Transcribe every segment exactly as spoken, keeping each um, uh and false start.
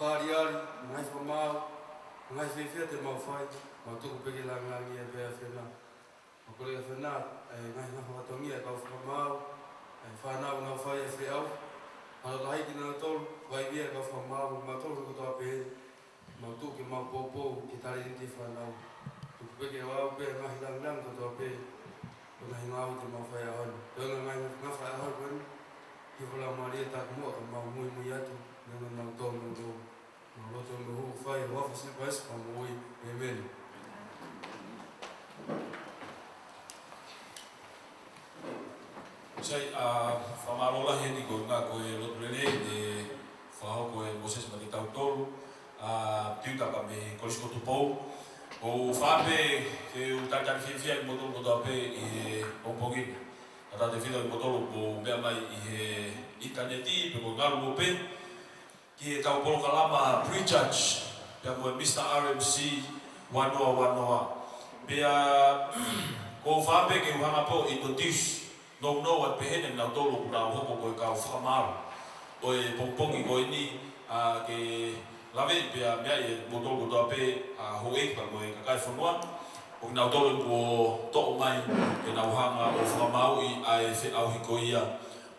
Aliali, ngaahi fakamaau, ngaahi fiefia te mau fai, mau tuku pē ke langilangiʻia pē ʻa e ʻAfiona. Mau kole ʻa e ʻAfiona, ʻe ngaahi ngaahi fatongia ʻa e kau fakamaau, ʻa e fānau ʻoku nau fai ʻa e feʻauhi. Fakalotolahi kinautolu, vaivia ʻa e kau fakamaau, mau tolu kotoa pē, mau tuku ke mau poupou, ke tali ni ki he fānau. Tuku pē ke ʻoatu pē ngaahi langilangi kotoa pē, ko e ngaahi ngāue te mau fai ʻaho ni. Ko e ngaahi ngāue fai ʻaho ni, ke fala malia taku moa ka mau muimui atu, neongo mau tō mau tō. Mau lotu mo hū fai, ʻofa siʻi Kalaisi ka moʻui. ʻĒmeni. Sai, ʻa, fakamālō lahi eni ko e ngā ko e lotu lelei, ʻe fakahoko ʻe Moses maʻa kitautolu, ʻa, tiuta pea mei he Kolisi ko Tupou. ʻOku ou fakaʻamu pē ke u talitali fiefia kimoutolu kotoa pē ʻi he pongipongi ni. Ka tau te fila kimoutolu ʻoku mou meʻa mai ʻi he ʻinitaneti, pe ko e ngaluope, ki heʻetau polokalama Pre-Judge, pea mo e Mister R M C ua noa ua noa. Pea, ʻoku ou fakaʻamu pē ke u hanga pē ʻo introduce, nounou atu pē heni kinautolu ʻoku nau hoko ko e kau fakamaau ʻo e pongipongi ko eni, ʻa, ke lave pea meʻa ʻa kimoutolu kotoa pē, ʻa, houʻeiki pea mo e kakai e fonua, ʻo kinautolu kuo toʻo mai ke nau hanga ʻo fakamaauʻi ʻa e feʻauhi ko ia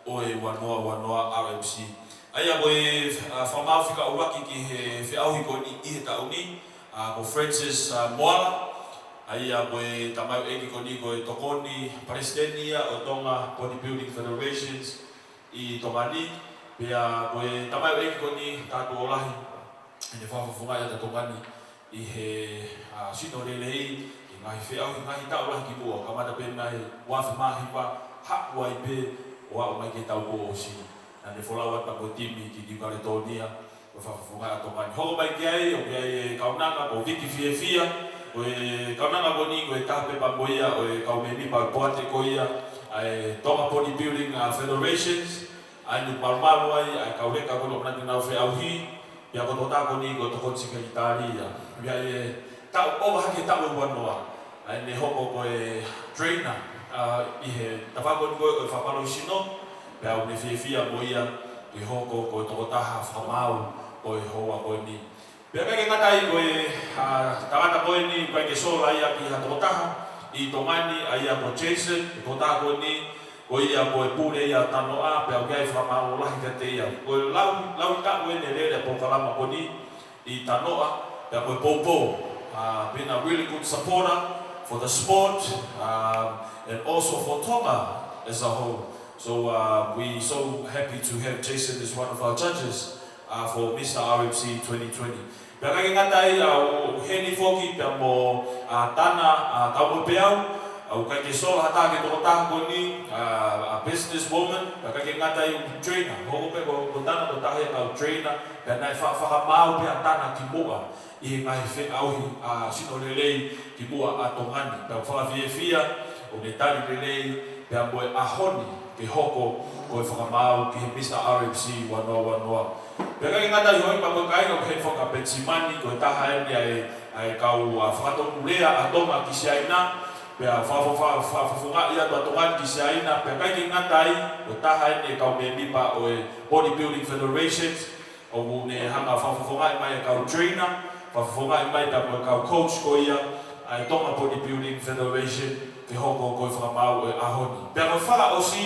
ʻo e ua noa ua noa R M C. ʻA ia ko e, ʻa, fakamaau fika ʻuluaki ki he feʻauhi ko eni ʻi he taʻu ni, ʻa, ko Francis, ʻa, Moala. ʻA ia ko e tamaioʻeiki ko eni ko e tokoni palesiteni ia ʻo e Tonga Bodybuilding Federations ʻi Tonga ni. Pea ko e tamaioʻeiki ko eni, taʻu lahi ʻene fakafofongaʻi ʻa Tonga ni ʻi he, ʻa, sino lelei, ʻi he ngaahi feʻauhi, ngaahi taʻu lahi kimuʻa, kamata pē mei he ua afe mā hiva, haʻu ai pē ʻo aʻu mai ki he taʻu kuo ʻosi. Naʻa ne folau atu mo e timi ki Niu Kaletonia, ko e fakafofongaʻi ʻa Tonga ni. Hoko mai ki ai, ʻoku ʻi ai e kaunanga, ko Viki Fiefia, ko e kaunanga ko eni, ko e taha pē pea mo ia ʻo e kau mēmipa ʻo e poate ko ia ʻa e Tonga Bodybuilding, ʻa, Federations, ʻa ia ʻoku malumalu ai ʻa e kau leka ko eni ʻoku nau feʻauhi, pea ko e tokotaha ko eni ko e tokoni sekelitali ia. Pea ʻi he taʻu ʻoku hake taʻu ʻe ua noa, ʻa ia ne hoko ko e trainer, ʻa, ʻi he tafaʻaki ko eni ko e fakapalō sino, pea ʻoku ne fiefia mo ia ke hoko ko e tokotaha fakamaau ʻo e houa ko eni. Pea ʻikai ke ngata ai ko e, ʻa, tangata ko eni, ʻikai ke sola ia ki ha tokotaha ʻi Tonga ni, ʻa ia ko Jason, ko e tokotaha ko eni, ko ia ko e pule ia ʻa Tanoʻa, pea ʻoku ʻi ai e fakamālō lahi kiate ia. Ko e lau, lau taʻu eni ʻene lele ʻa e polokalama ko eni ʻi Tanoʻa, pea ko e poupou. Uh, been a really good supporter for the sport, um, and also for Tonga as a whole. So, uh, we so happy to have Jason as one of our judges, uh, for Mister R M C twenty twenty. Pea ʻikai ke ngata ai, ʻa, ʻoku ʻi heni foki pea mo, ʻa, Tana, ʻa, Kaumoepeau, ʻa, ʻoku ʻikai ke sola ha taha ki he tokotaha ko eni, ʻa, ʻa, business woman, pea ʻikai ke ngata ai, trainer. Hoko pē ko, ko Tana ko e taha ia e kau trainer, pea naʻe fa-, fakamaau pē ʻa Tana kimuʻa ʻi he ngaahi feʻauhi, ʻa, sino lelei kimuʻa ʻa Tonga ni. Pea ʻoku fakafiefia ʻoku ne tali lelei pea mo e ʻaho ni ke hoko ko e fakamaau ki he Mister R M C ua noa ua noa. Pea ʻikai ke ngata ai, hoi, pea mo e kāinga ʻoku ʻi heni foki, ʻa Penisimani, ko e taha eni ʻa e, ʻa e kau, ʻa, fakatonulea ʻa Tonga ki Siaina, pea fa-, fa-, fa-, fa-, fakafofongaʻi atu ʻa Tonga ki Siaina, pea ʻikai ke ngata ai, ko e taha eni e kau mēmipa ʻo e Bodybuilding Federations, ʻoku ne hanga ʻo fakafofongaʻi mai e kau trainer, fakafofongaʻi mai pea mo e kau coach ko ia ʻa e Tonga Bodybuilding Federation ke hoko ko e fakamaau ʻo e ʻaho ni. Pea ko e fakaʻosi,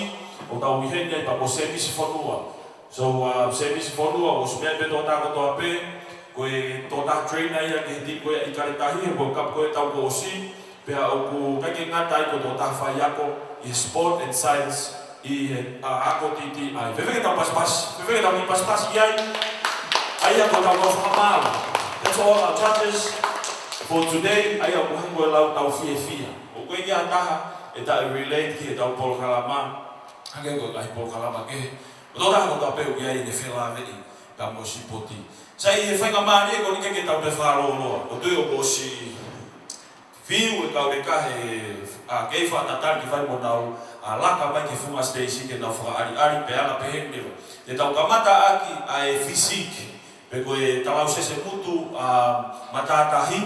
ʻoku tau ʻi heni ai pea mo Semisi Fonua. So, uh, Semisi Fonua, ʻosi meʻa pē tokotaha kotoa pē, ko e tokotaha trainer ia ki he timi ko ia ʻi Kaletahi, he World Cup ko ē taʻu kuo ʻosi, pea ʻoku ʻikai ke ngata ai ko e tokotaha faiako ʻi he sport and science, ʻi he, ʻa, ako T T I. Fēfē ke tau pasipasi, fēfē ke tau kiʻi pasipasi ki ai. ʻA ia ko ʻetau kau fakamaau. That's all our judges for today. ʻA ia ʻoku hangē ko e lau tau fiefia. ʻOku ʻikai ha taha ʻe taʻe relate ki heʻetau polokalama, hangē ko e ngaahi polokalama kehe. Ko e tokotaha kotoa pē ʻoku ʻi ai ʻene felāveʻi pea mo e sipoti. Sai, ʻi he faingamālie ko eni ke, ke tau toe fakalōloa. ʻOku ou tui ʻoku ʻosi fiu e kau leka he, ʻa, kei fakatatali ke fai mo nau, ʻa, laka mai ki he funga siteisi ke nau fakaʻaliʻali pea anga pehē ni. Te tau kamata ʻaki ʻa e physique, pe ko e talausese ngutu, ʻa, matātahi,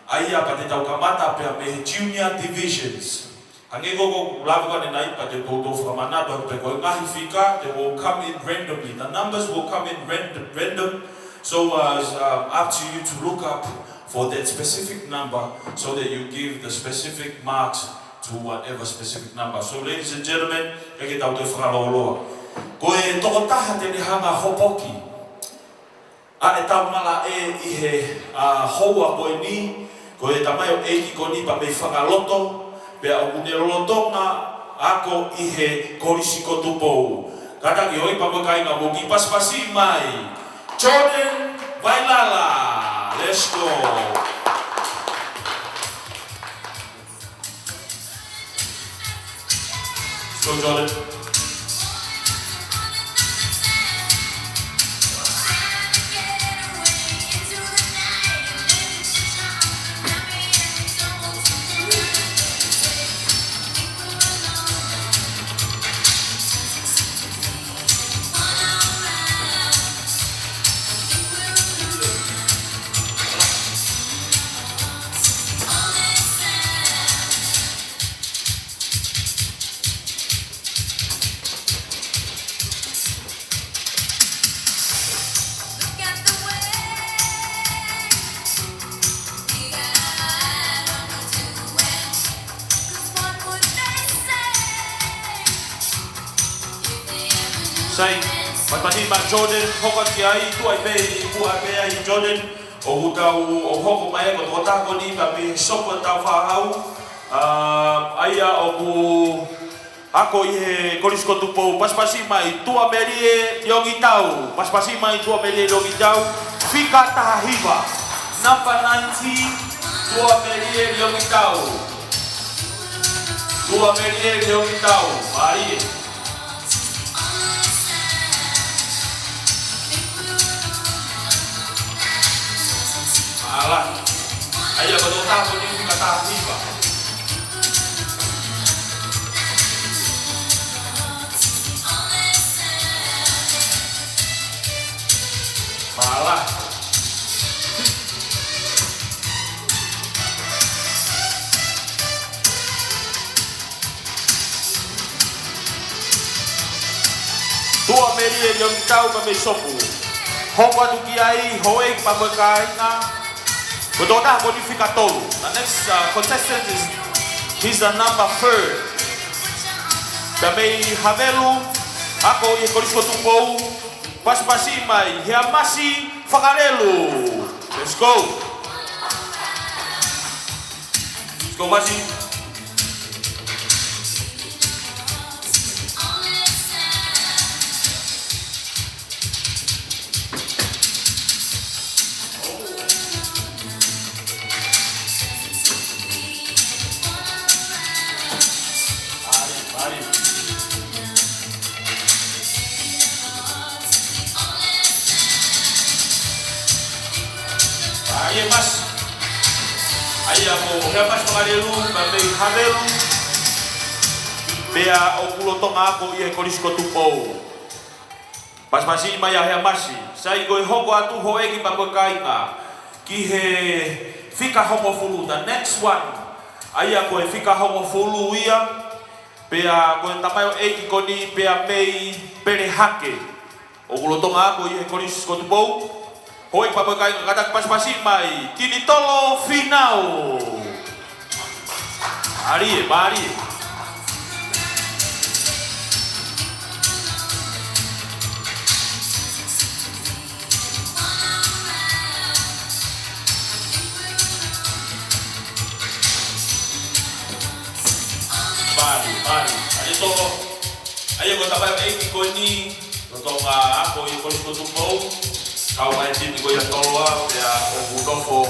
ʻa ia pea te tau kamata pea mei he junior divisions. Hangē ko ʻeku lave ko ē ʻanenai, pea te u toutou fakamanatu atu pē ko e ngaahi fika, they will come in randomly. The numbers will come in rand-, random. So, uh, it's, um, up to you to look up for that specific number so that you give the specific marks to whatever specific number. So, ladies and gentlemen, ʻe ke tau toe fakalōloa. Ko e tokotaha te ne hanga ʻo hopoki ʻa e tau malaʻe ʻi he, ʻa, houa ko eni, ko e tamaioʻeiki ko eni pea mei Fakaloto, pea ʻoku ne lolotonga ako ʻi he Kolisi ko Tupou. Kātaki hoi pea mo e kāinga, mou kiʻi pasipasi mai Jordan Vailala. Let's go. Let's go, Jordan. Sai, pasipasi mai Jordan, hoko atu ki ai, tuʻu ai pē ʻi muʻa pē ai Jordan, ʻoku tau, ʻoku hoko mai ko e tokotaha ko eni pea mei Sopu Taufaʻāhau, ʻa, ʻa ia ʻoku ako ʻi he Kolisi ko Tupou, pasipasi mai Tuʻamelie Liongitau, pasipasi mai Tuʻamelie Liongitau, fika taha hiva, number nineteen, Tuʻamelie Liongitau. Tuʻamelie Liongitau, mālie. Mālō. ʻA ia ko e tokotaha ko eni fika taha hiva. Mālō. Tuʻamelie Liongitau pea mei Sopu. Hoko atu ki ai, houʻeiki pea mo e kāinga. Ko e tokotaha ko eni fika tolu. The next, uh, contestant is, he's the number third. Pea mei Havelu, ako ʻi he Kolisi ko Tupou. Pasipasi mai, Heamasi Fakalelu. Let's go. Let's go, Masi. Mālō, mālō. ʻA ia Masi. ʻA ia ko Heamasi Fakalelu, pea mei Havelu. Pea ʻoku lolotonga ako ʻi he Kolisi ko Tupou. Pasipasi mai ʻa Heamasi. Sai, ko e hoko atu houʻeiki pea mo e kāinga ki he fika hongofulu, the next one. ʻA ia ko e fika hongofulu ia. Pea ko e tamaioʻeiki ko eni pea mei Pelehake. ʻOku lolotonga ako ʻi he Kolisi ko Tupou. Houʻeiki pea mo e kāinga, kātaki pasipasi mai Tinitolo Finau. Mālie, mālie. Mālie, mālie. ʻA ia ko, ʻa ia ko e tamaioʻeiki ko eni, lolotonga ako ʻi he Kolisi ko Tupou, kau mai e timi ko ia Toloa, pea ʻoku nofo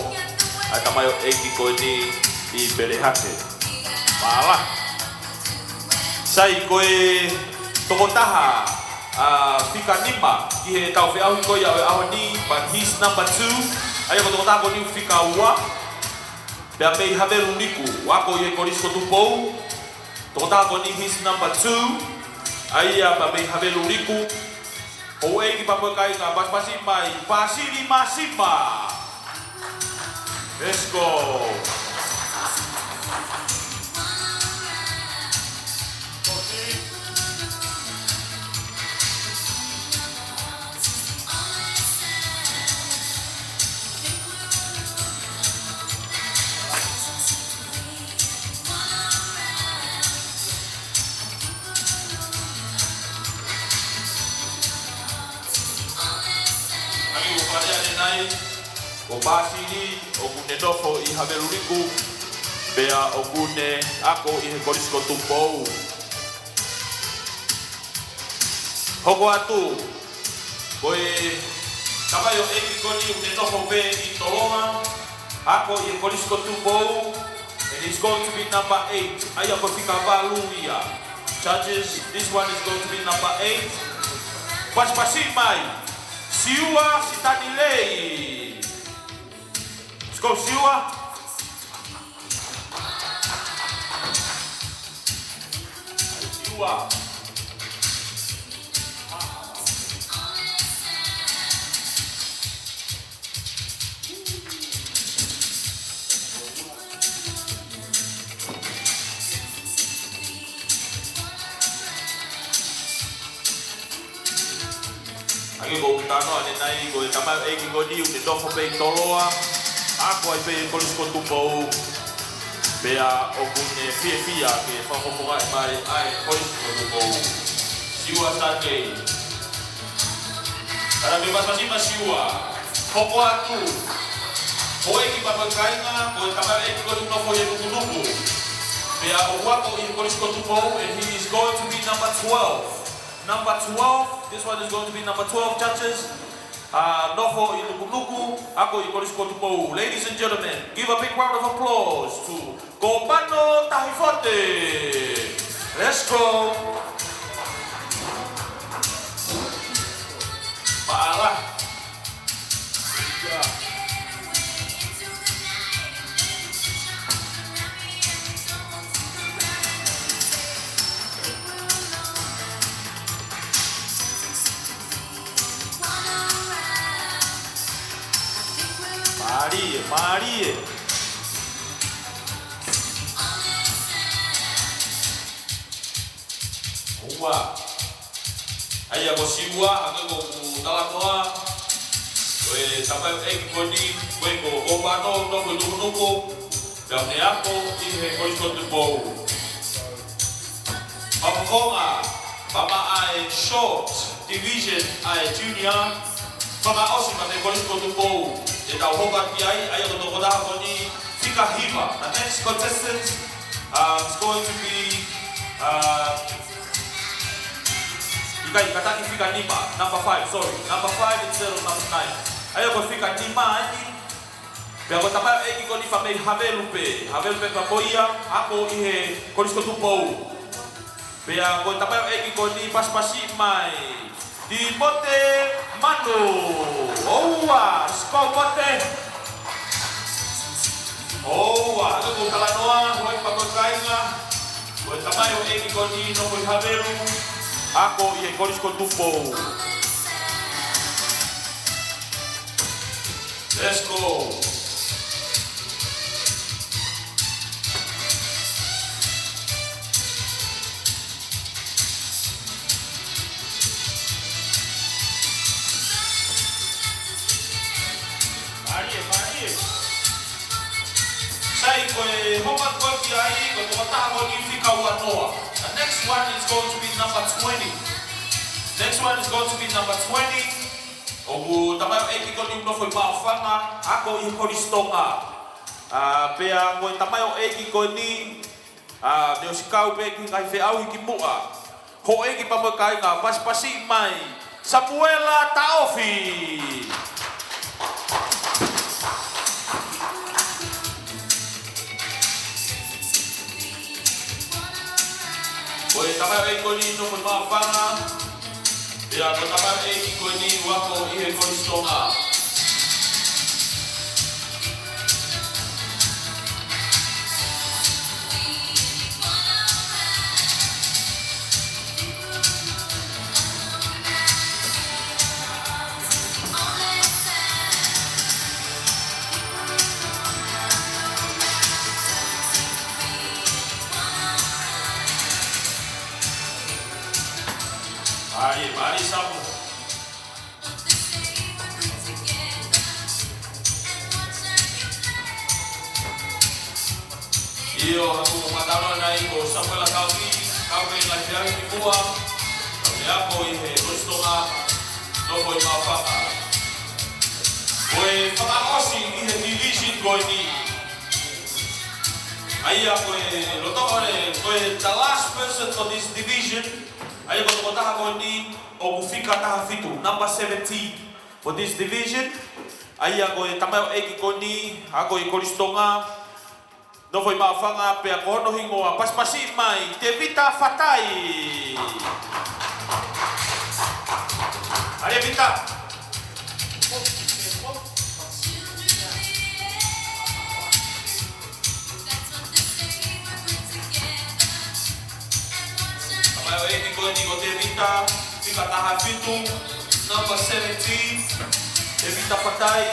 ʻa e tamaioʻeiki ko eni ʻi Pelehake. Mālō. Sai, ko e tokotaha, ʻa, fika nima ki he tau feʻauhi ko ia ʻo e ʻaho ni, but he's number two. ʻA ia ko e tokotaha ko eni fika ua, pea mei Havelu Liku, ako ʻi he Kolisi ko Tupou. Tokotaha ko eni he's number two. ʻA ia pea mei Havelu Liku. Houʻeiki pea mo e kāinga, pasipasi mai Pasili Masima. Let's go. Ko Pāsili, ʻoku ne nofo ʻi Haveluliku, pea ʻoku ne ako ʻi he Kolisi ko Tupou. Hoko atu, ko e tamaioʻeiki ko eni ʻoku ne nofo pē ʻi Toloa, ako ʻi he Kolisi ko Tupou, and he's going to be number eight. ʻA ia ko e fika valu ia. Judges, this one is going to be number eight. Pasipasi mai, Siua Sitanilei. Let's go, Siua. Siua. ʻA ia ko e talanoa ʻanenai, ko e tamaioʻeiki ko eni ʻoku ne nofo pē ʻi Toloa, ako ai pē ʻi he Kolisi ko Tupou, pea ʻoku ne fiefia ke fakafofongaʻi mai ʻa e Kolisi ko Tupou. Siua Sitanilei. Kātaki pasipasi mai Siua. Hoko atu, houʻeiki pea mo e kāinga, ko e tamaioʻeiki ko eni ʻoku nofo ʻi he Nukunuku, pea ʻoku ako ʻi he Kolisi ko Tupou, and he is going to be number twelve. Number twelve, this one is going to be number twelve, judges. Uh, nofo ʻi Nukunuku, ako ʻi he Kolisi ko Tupou. Ladies and gentlemen, give a big round of applause to Kopano Tahifote. Let's go. Maʻala. Mālie, mālie. Ua. ʻA ia ko Siua, hangē ko ʻeku talanoa, ko e tamaioʻeiki ko eni, ko e ko Kopano, nofo ʻi Nukunuku, pea ʻoku ne ako ʻi he Kolisi ko Tupou. Fakafofonga, pea maʻa e short division ʻa e junior, fakaʻosi maʻa e Kolisi ko Tupou, te tau hoko atu ki ai, ʻa ia ko e tokotaha ko eni, fika hiva. The next contestant, uh, is going to be, uh, ʻikai, kātaki, fika nima, number five, sorry. Number five instead of number nine. ʻA ia ko e fika nima eni, pea ko e tamaioʻeiki ko eni pea mei Havelu pē. Havelu pē pea ko ia, ako ʻi he Kolisi ko Tupou. Pea ko e tamaioʻeiki ko eni, pasipasi mai, Timote Manu. Oua, Sikomote. Oua, hangē ko ʻeku talanoa, houʻeiki pea mo e kāinga, ko e tamaioʻeiki ko eni nofo ʻi Havelu, ako ʻi he Kolisi ko Tupou. Let's go. Mālie, mālie. Sai, ko e homa ko ē ki ai, ko e tokotaha ko eni fika ua noa. The next one is going to be number twenty. Next one is going to be number twenty. ʻOku tamaioʻeiki ko eni ʻoku nofo ʻi Maʻufanga, ako ʻi he Kolisi Tonga. ʻA, pea ko e tamaioʻeiki ko eni, ʻa, ne ʻosi kau pē ki he ngaahi feʻauhi ki muʻa. Houʻeiki pea mo e kāinga, pasipasi mai, Samuela Taʻofi. Ko e tamaioʻeiki ko eni nofo ʻi Maʻufanga. Pea ko e tamaioʻeiki ko eni ʻoku ako ʻi he Kolisi Tonga. Mālie, mālie Samu. ʻIo, haku matalo nai ko Samuela Taʻofi, kau pē ngaahi feʻauhi ki muʻa, pea ako ʻi he Kolisi Tonga, nofo ʻi Maʻufanga. Ko e fakaʻosi ʻi he division ko eni. ʻA ia ko e loto ko e, ko e the last person for this division. ʻA ia ko e tokotaha ko eni ʻoku fika taha fitu, number seventeen for this division. ʻA ia ko e tamaioʻeiki ko eni, ʻa ia ko e Kolisi Tonga. Nofo ʻi Maʻufanga pea ko hono hingoa, pasipasi mai, Tevita Fatai. ʻAle Vita. Tamaioʻeiki ko eni ko Tevita, fika taha fitu, number seventeen, Tevita Fatai,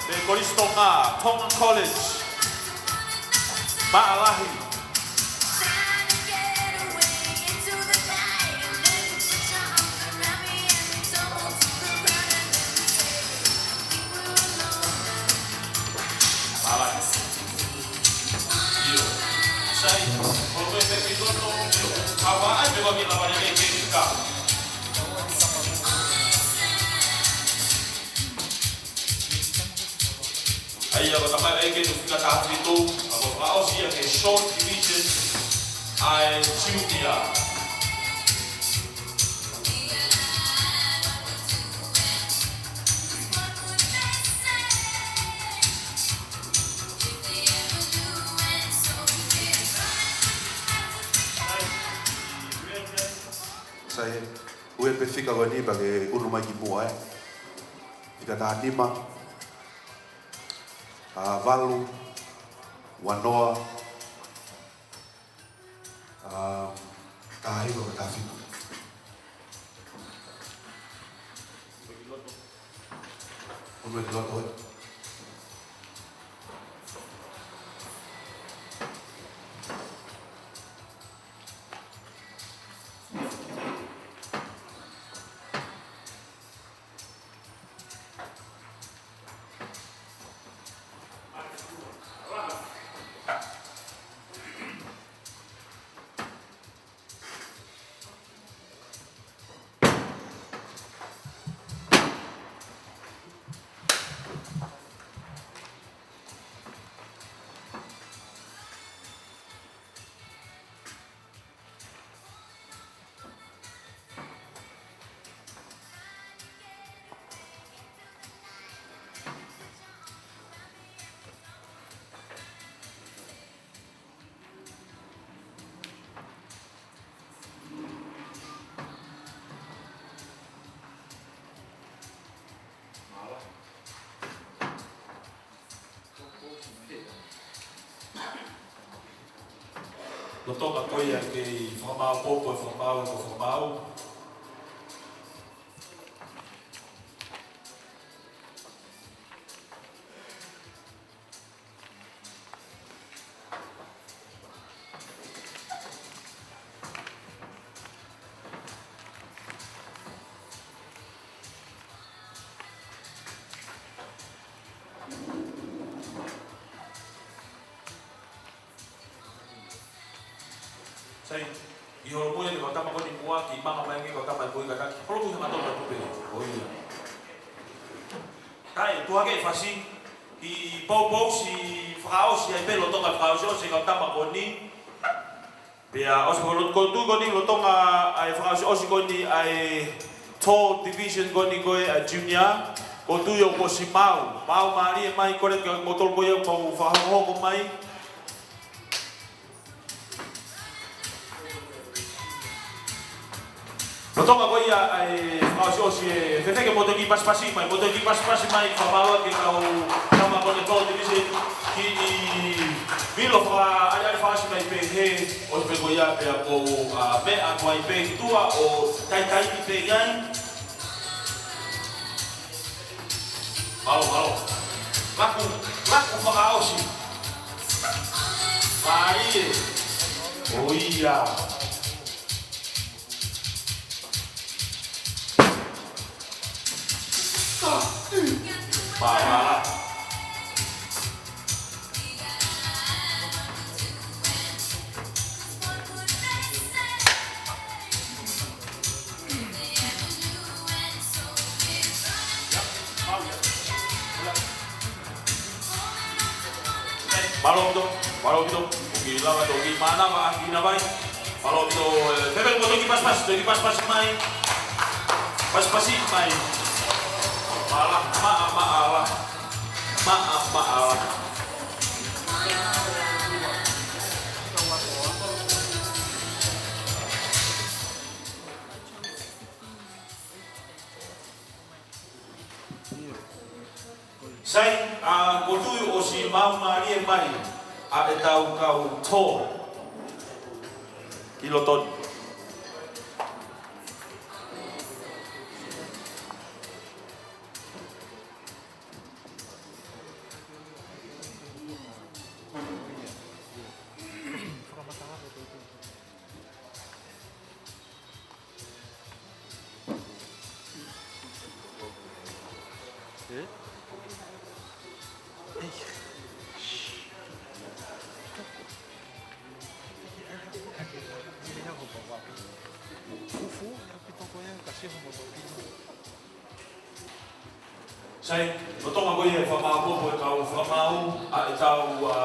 mei Kolisi Tonga, Tongan College. Maʻalahi. Maʻalahi. ʻIo. Sai, ʻo ko e pepi toto, ʻio. Hava ai me waki lava le ke ke ka. ʻA ia ko e tamaioʻeiki ʻoku fika taha fitu, ʻa ia ko e fakaʻosi ia ki he short division, ʻa e junior. Sai, ʻoua pē fika ko eni pea ke ʻunu mai ki muʻa, ē. Fika taha nima, ʻa, valu, ua noa, ʻa, taha hiva mo e taha fitu. ʻUnu e loto, ē. Lolotonga ko ia ke fakamaau, popo e fakamaau, ko e fakamaau. Sai, ʻi he holomui ʻa e kau tama ko eni muʻa ki manga mai ange kau tama ʻi he kui kātaki. Holomui hangatonu atu pē, ʻo ia. Sai, tuʻu hake ʻa e fasi, ʻi he poupou siʻi fakaʻosi ai pē lolotonga fakaʻosi ʻosi e kau tama ko eni. Pea ʻosi ko e loto ko eni lolotonga ʻa e fakaʻosi ʻosi ko eni ʻa e tall division ko eni ko e ʻa e junior. Ko e tui ʻoku ʻosi maau. Maau mālie mai ko eni kia moutolu ko ia ʻoku mau fakahoko mai. Lolotonga ko ia ʻa e fakaʻosi ʻosi ē, fēfē ke mou toki pasipasi mai, mou toki pasipasi mai, fakamaau ki he kau tama ko eni tall division, kiʻi vilo fakaʻaliʻali fakaʻosi mai pē he, ʻosi pē ko ia pea mou, ʻa, meʻa atu ai pē ki tuʻa ʻo taitaiki pē ai. Mālō, mālō. Laku, laku fakaʻosi. Mālie. ʻO ia. Mālō. Mālō ʻaupito, mālō ʻaupito. ʻOku lava ʻo toki mānava ʻaki ʻena vai. Mālō ʻaupito, ē, Pepelu, mo toki pasipasi, toki pasipasi mai. Pasipasi mai. Mālō, mālō, mālō. Mālō, mālō. Sai, ʻa, ʻoku ou tui ʻosi maumālie mai ʻa ʻetau kau tō ʻi loto ni. Sai, lolotonga ko ia e fakamāʻopoʻopo e kau fakamaau ʻa ʻetau, ʻa,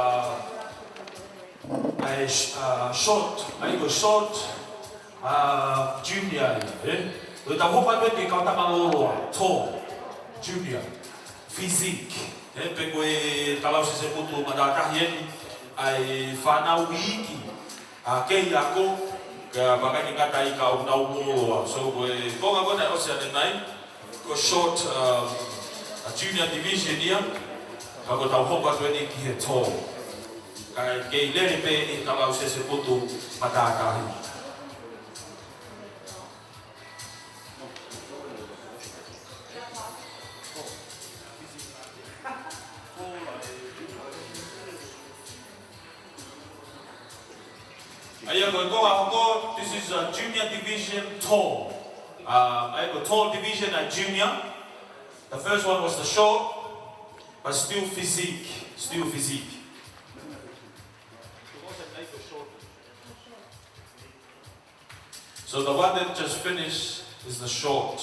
ʻa e sh-, ʻa, short, ʻa ia ko e short, ʻa, junior, ē? Ko ʻetau hoko atu ki he kau tama lōloa, tall, junior, physique, ē? Pe ko e talausese putu matātahi eni, ʻa e fānau iiki, ʻa, kei ako, ka vakai ki he ngata ʻi he kau tama lōloa. So, ko e konga ko ena ʻosi ʻanenai, ko e short, um, ʻa e junior division ia, ka ko ʻetau hoko atu eni ki he tall. Kae kei lele pē ʻi he talausese putu matātahi. ʻA ia ko e konga hoko, this is a junior division tall. Um, ʻa ia ko e tall division ʻa e junior. The first one was the short, but still physique, still physique. So the one that just finished is the short,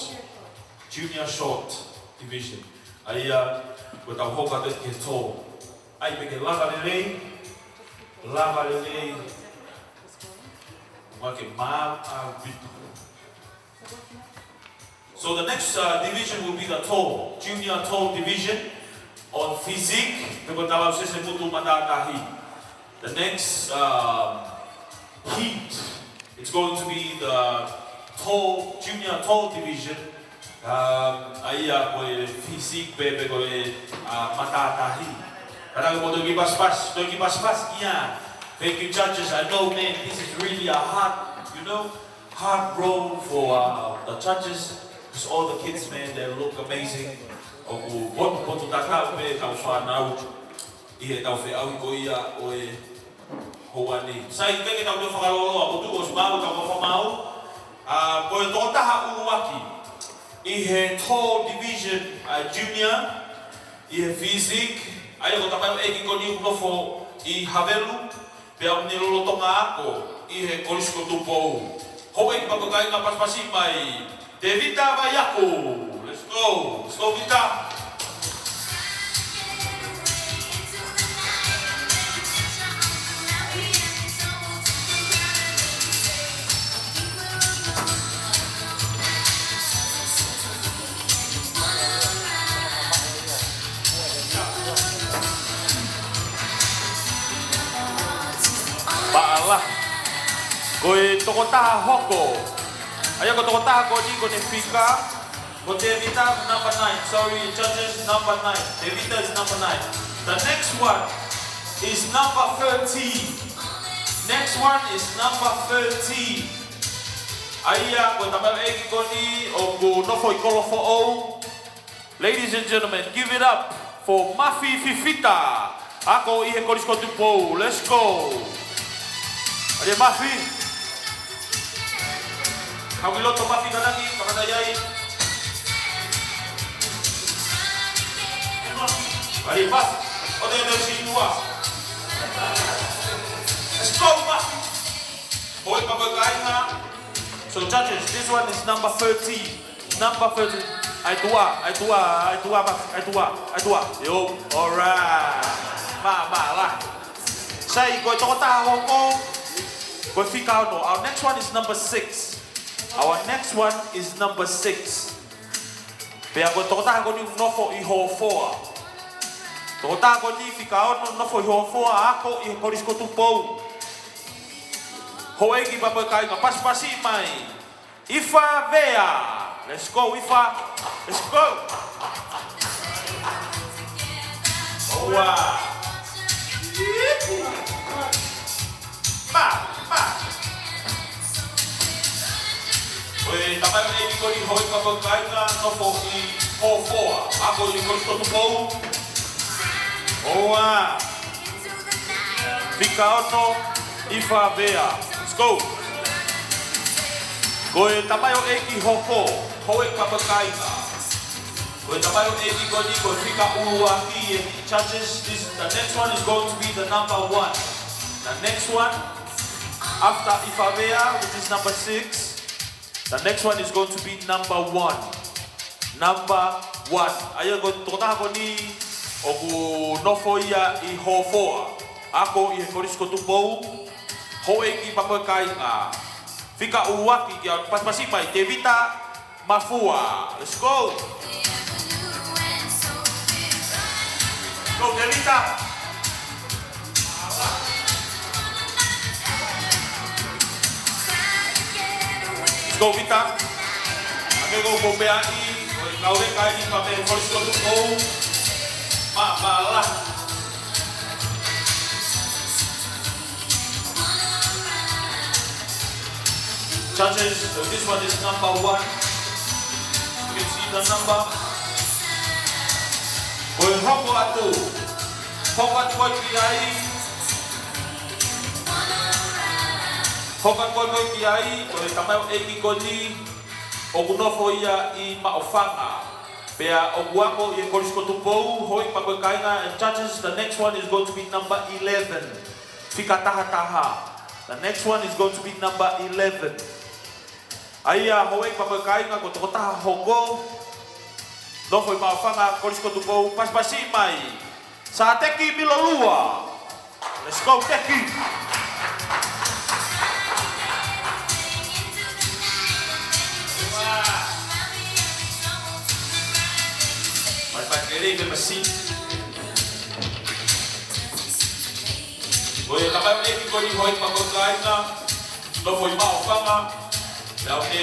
junior short division. ʻA ia, ko ʻetau hoko atu ki he tall. ʻAi pē ke lava lelei, lava lelei, ʻoua ke maau ʻaupito. So the next, uh, division will be the tall, junior tall division on physique, pe ko e talausese putu matātahi. The next, um, heat, it's going to be the tall, junior tall division. Um, ʻa ia ko e physique pe, pe ko e, uh, matātahi. Kātaki mo toki pasipasi, toki pasipasi ia. Thank you, judges. I know, man, this is really a hard, you know, hard role for, uh, the judges. Because all the kids, man, they look amazing. ʻOku potupotutatau pē ʻetau fānau ʻi heʻetau feʻauhi ko ia ʻo e houa ni. Sai, ʻikai ke tau toe fakalōloa, ʻoku tuʻu ʻosi maau ʻetau fakamaau. ʻA, ko e tokotaha ʻuluaki ʻi he tall division, ʻa e junior, ʻi he physique, ʻa ia ko e tamaioʻeiki ko eni ʻoku nofo ʻi Havelu, pea ʻoku ne lolotonga ako ʻi he Kolisi ko Tupou. Houʻeiki pea ko e kāinga, pasipasi mai, Tevita Vaiaku. Let's go. Let's go, Vita. Paʻala. Ko e tokotaha hoko. ʻA ia ko e tokotaha ko eni ko ʻene fika. Ko Tevita number nine. Sorry, judges, number nine. Tevita is number nine. The next one is number thirteen. Next one is number thirteen. ʻA ia ko e tamaioʻeiki ko eni ʻoku nofo ʻi Kolofoʻou. Ladies and gentlemen, give it up for Mafi Fifita. Ako ʻi he Kolisi ko Tupou. Let's go. ʻAlia Mafi. Haʻu ki loto Mafi, kātaki, kamata ai. ʻAlia Mafi. ʻO te ne si ua. Let's go, Mafi. Houʻeiki pea ko e kāinga. So judges, this one is number thirteen. Number thirteen. ʻAi tuʻa, ʻai tuʻa, ʻai tuʻa, Mafi, ʻai tuʻa, ʻai tuʻa. Yo, all right. Mā, mā, la. Sai, ko e tokotaha hoko, ko e fika ono. Our next one is number six. Our next one is number six. Pea ko e tokotaha ko eni ʻoku nofo ʻi Hofoa. Tokotaha ko eni fika ono, nofo ʻi Hofoa, ako ʻi he Kolisi ko Tupou. Houʻeiki, pea mo e kāinga, pasipasi mai. Ifa Vea. Let's go, Ifa. Let's go. Ua. Ma, ma. Ko e tamaioʻeiki ko eni, houʻeiki, pea mo e kāinga, nofo ʻi Hofoa, ako ʻi he Kolisi ko Tupou. Ua. Fika ono, Ifa Vea. Let's go. Ko e tamaioʻeiki hoko, houʻeiki, pea mo e kāinga. Ko e tamaioʻeiki ko eni, ko e fika ʻuluaki ʻe he judges. This, the next one is going to be the number one. The next one, after Ifa Vea, which is number six, the next one is going to be number one. Number one. ʻA ia ko e tokotaha ko eni ʻoku nofo ia ʻi Hofoa, ako ʻi he Kolisi ko Tupou. Houʻeiki, pea mo e kāinga, fika ʻuluaki, ke pasipasi mai, Tevita Mafua. Let's go. Go, Tevita. Let's go, Vita. Ake ko Pompeaʻi, ko e kau leka ʻi he Kolisi ko Tupou. Ma, ma la. Judges, so this one is number one. You can see the number. Ko e hoko atu. Hoko atu ko ē ki ai. Hoko atu ko ē ki ai, ko e tamaioʻeiki ko eni ʻoku nofo ia ʻi Maʻufanga. Pea ʻoku ako ʻi he Kolisi ko Tupou, houʻeiki, pea mo e kāinga, and judges, the next one is going to be number eleven. Fika taha taha. The next one is going to be number eleven. ʻA ia, houʻeiki, pea mo e kāinga, ko e tokotaha hoko, nofo ʻi Maʻufanga, Kolisi ko Tupou, pasipasi mai. Sateki Milolua. Let's go, Teki. Mai, mai, kele, kele, masi. Ko e tamaioʻeiki ko eni, houʻeiki, pea mo e kāinga, nofo ʻi Maʻufanga. Pea ʻoku ne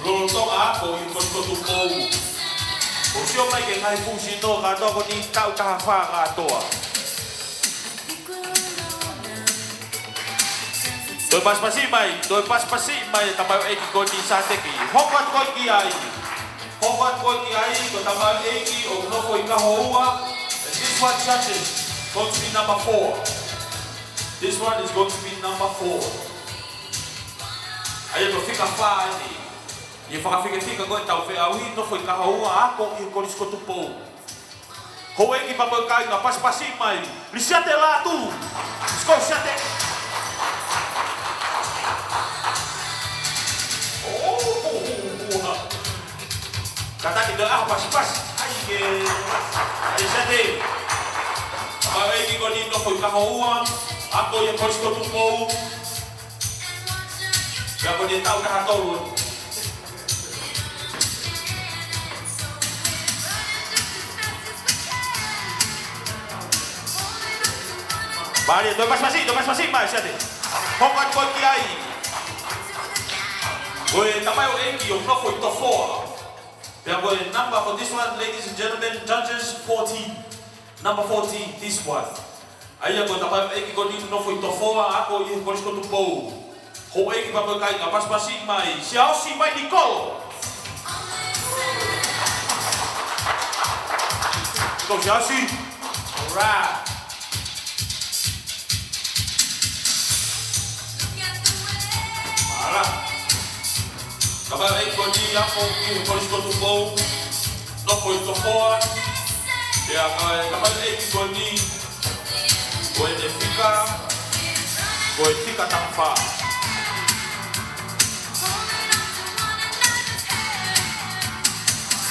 lolotonga ako ʻi he Kolisi ko Tupou. ʻOku sio mai ki he ngaahi fuʻu sino kātoa ko eni, taʻu taha fā kātoa. Toe pasipasi mai, toe pasipasi mai e tamaioʻeiki ko eni, Sateki. Hoko atu ko ē ki ai. Hoko atu ko ē ki ai, ko e tamaioʻeiki ʻoku nofo ʻi Kahoua. And this one, judges, going to be number four. This one is going to be number four. ʻA ia ko e fika fā eni. ʻI he fakafikefika ko ē ʻetau feʻauhi, nofo ʻi Kahoua, ako ʻi he Kolisi ko Tupou. Houʻeiki, pea mo e kāinga, pasipasi mai. Lisiate Lātū. Let's go, Lisiate. Oh, oh, oh, oh. Kātaki toe ʻaho pasipasi. ʻAi ke, ʻai Lisiate. Tamaioʻeiki ko eni, nofo ʻi Kahoua, ako ʻi he Kolisi ko Tupou. Pea ko eni taʻu taha tolu. Mālie, toe pasipasi, toe pasipasi mai, Lisiate. Hoko atu ko ē ki ai. Ko e tamaioʻeiki ʻoku nofo ʻi Tofoa. Pea ko e number for this one, ladies and gentlemen, judges, fourteen. Number fourteen, this one. ʻA ia ko e tamaioʻeiki ko eni, nofo ʻi Tofoa, ako ʻi he Kolisi ko Tupou. Houʻeiki, pea mo e kāinga, pasipasi mai, Siaosi Vainikolo. Go, Siaosi. All right. Mālō. Tamaioʻeiki ko eni, ako ʻi he Kolisi ko Tupou, nofo ʻi Tofoa. Pea ko e tamaioʻeiki ko eni, ko ʻene fika, ko e fika taha fā.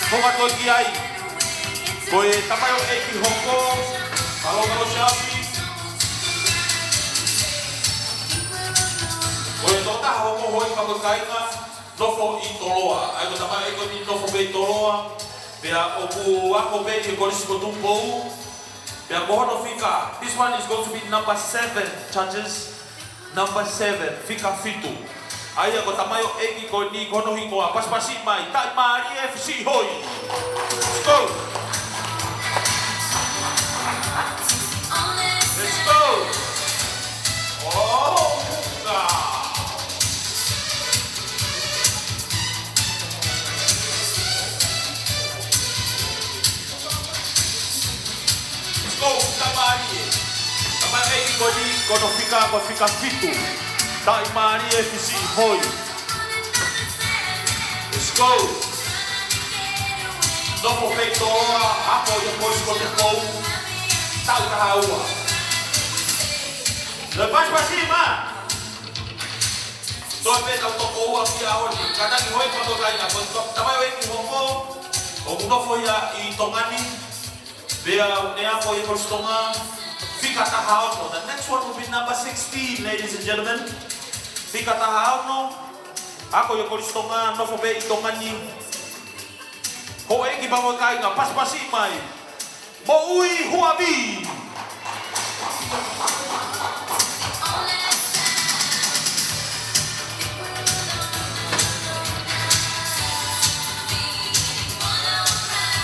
Hoko atu ki ai. Ko e tamaioʻeiki hoko, mālō, mālō Siaosi. Ko e tokotaha hokohoko ia, kau kāinga, nofo ʻi Toloa. ʻA ia ko e tamaioʻeiki ko eni nofo pē ʻi Toloa. Pea ʻoku ako pē ʻi he Kolisi ko Tupou. Pea ko hono fika, this one is going to be number seven, judges. Number seven, fika fitu. ʻA ia ko e tamaioʻeiki ko eni ko hono hingoa, pasipasi mai, Taʻimālie Fisiʻihoi. Let's go. Let's go. Oh, God. Let's go, Taʻimālie. Tamaioʻeiki ko eni, ko hono fika, ko e fika fitu. Taʻimālie Fisiʻihoi. Let's go. Nofo pē ʻi Toloa, ako ʻi he Kolisi ko Tupou. Taʻu taha ua. Loi pasipasi mai. Toe pē tau toko ua ki he ʻaho ni. Kātaki hoi, kau kāinga, ko e tamaioʻeiki hokohoko, ʻoku nofo ia ʻi Tonga ni. Pea ʻoku ne ako ʻi he Kolisi Tonga, fika taha ono. The next one will be number sixteen, ladies and gentlemen. Fika taha ono, ako ʻi he Kolisi Tonga, nofo pē ʻi Tonga ni. Houʻeiki pea mo e kāinga, pasipasi mai. Moʻui Huavi.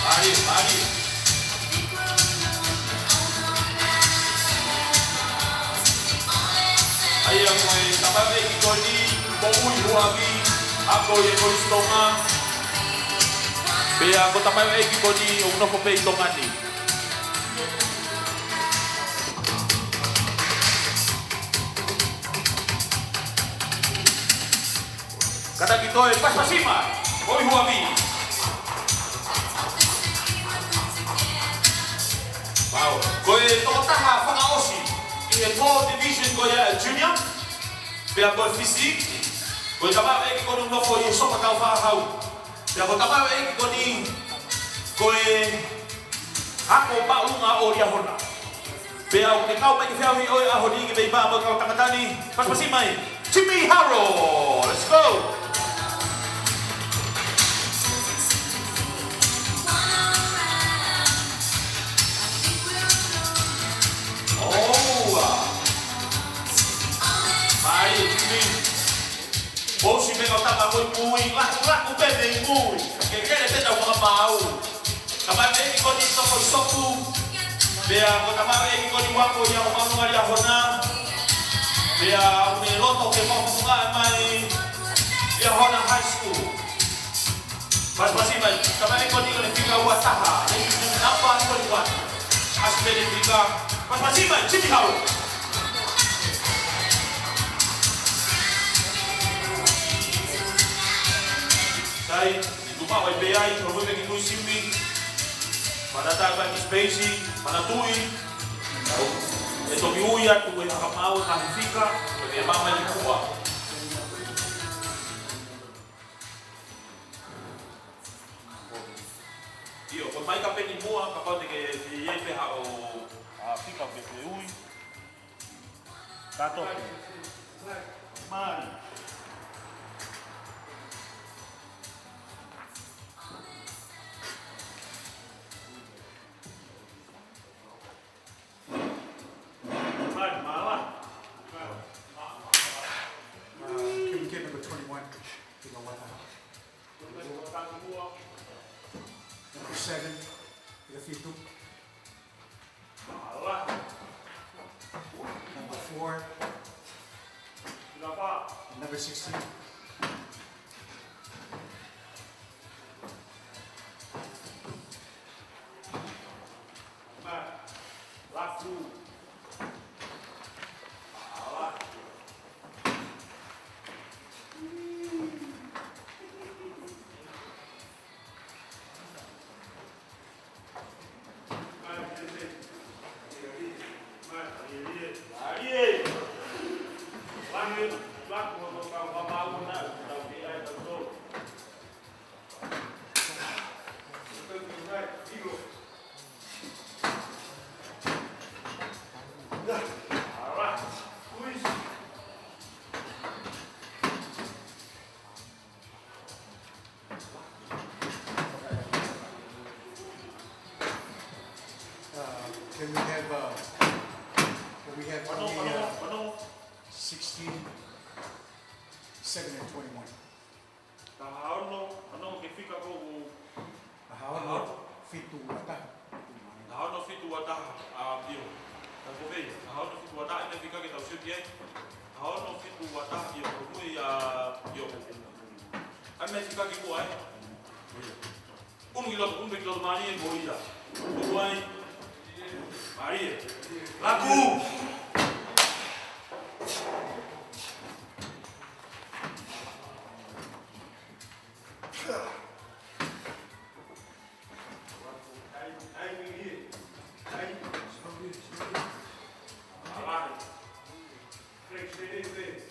Mālie, mālie. ʻA ia ko e tamaioʻeiki ko eni, Moʻui Huavi, ako ʻi he Kolisi Tonga. Pea ko e tamaioʻeiki ko eni ʻoku nofo pē ʻi Tonga ni. Kātaki toe, pasipasi mai, Moʻui Huavi. Wow. Ko e tokotaha fakaʻosi ʻi he four division ko ia ʻa e junior. Pea ko e physique. Ko e tamaioʻeiki ko eni ʻoku nofo ʻi he Sofa Taufaʻāhau. Pea ko e tamaioʻeiki ko eni, ko e ako māʻolunga ʻo Liahona. Pea ʻoku ne kau mai ki he feʻauhi ʻo e ʻaho ni ki he meʻa mo e kau tangata ni. Pasipasi mai, Jimmy Haro. Let's go. Oh, wow. Mai, Jimmy. ʻOsi pē kau tama ko ē ʻi mui, laku, laku pē mei mui. Kelekele pē tau fakamaau. Tamaioʻeiki ko eni toko ʻi Sopu. Pea ko e tamaioʻeiki ko eni ʻoku ako ʻi he Māʻolunga Liahona. Pea ʻoku ne loto ke maʻu ʻa e mai Liahona High School. Pasipasi mai, tamaioʻeiki ko eni ko e fika ua taha, ladies and gentlemen, number twenty-one. Asipeli fika, pasipasi mai, Jimmy Haro. Sai, ʻi tuʻa ʻoku ʻi ai pē ai, ko e mui me ki tui sivi. Mana tā pē ki space, mana tui. ʻE toki ui atu e hakamau, e ngaahi fika, ʻe ke mama i kua. ʻIo, ko e maika pē ʻi muʻa, kapau te ke, te ʻi ai pē haʻo, ʻa, fika ke te ui. Kato. Mali. Mali, mala. Uh, can we get number twenty-one? You know what? Number seven, fika fitu. Number four. Number sixteen. Can we have, uh, can we have Mano, only, mano, uh, mano. Sixteen, seven and twenty-one? Ka hā ono, hā ono ke fika ko u. Ka hā ono, hā ono. Fitu ua taha. Ka hā ono fitu ua taha, ʻa, ʻio. Ka ko fē, ka hā ono fitu ua taha, ʻene fika ke tau siuki ai. Ka hā ono fitu ua taha, ʻio, ko mui, ʻa, ʻio. ʻAi mai fika ki muʻa, ē. ʻIo. Unu ki loto, unu ki loto mālie ko ia. Tuku ai. Mālie. Laku.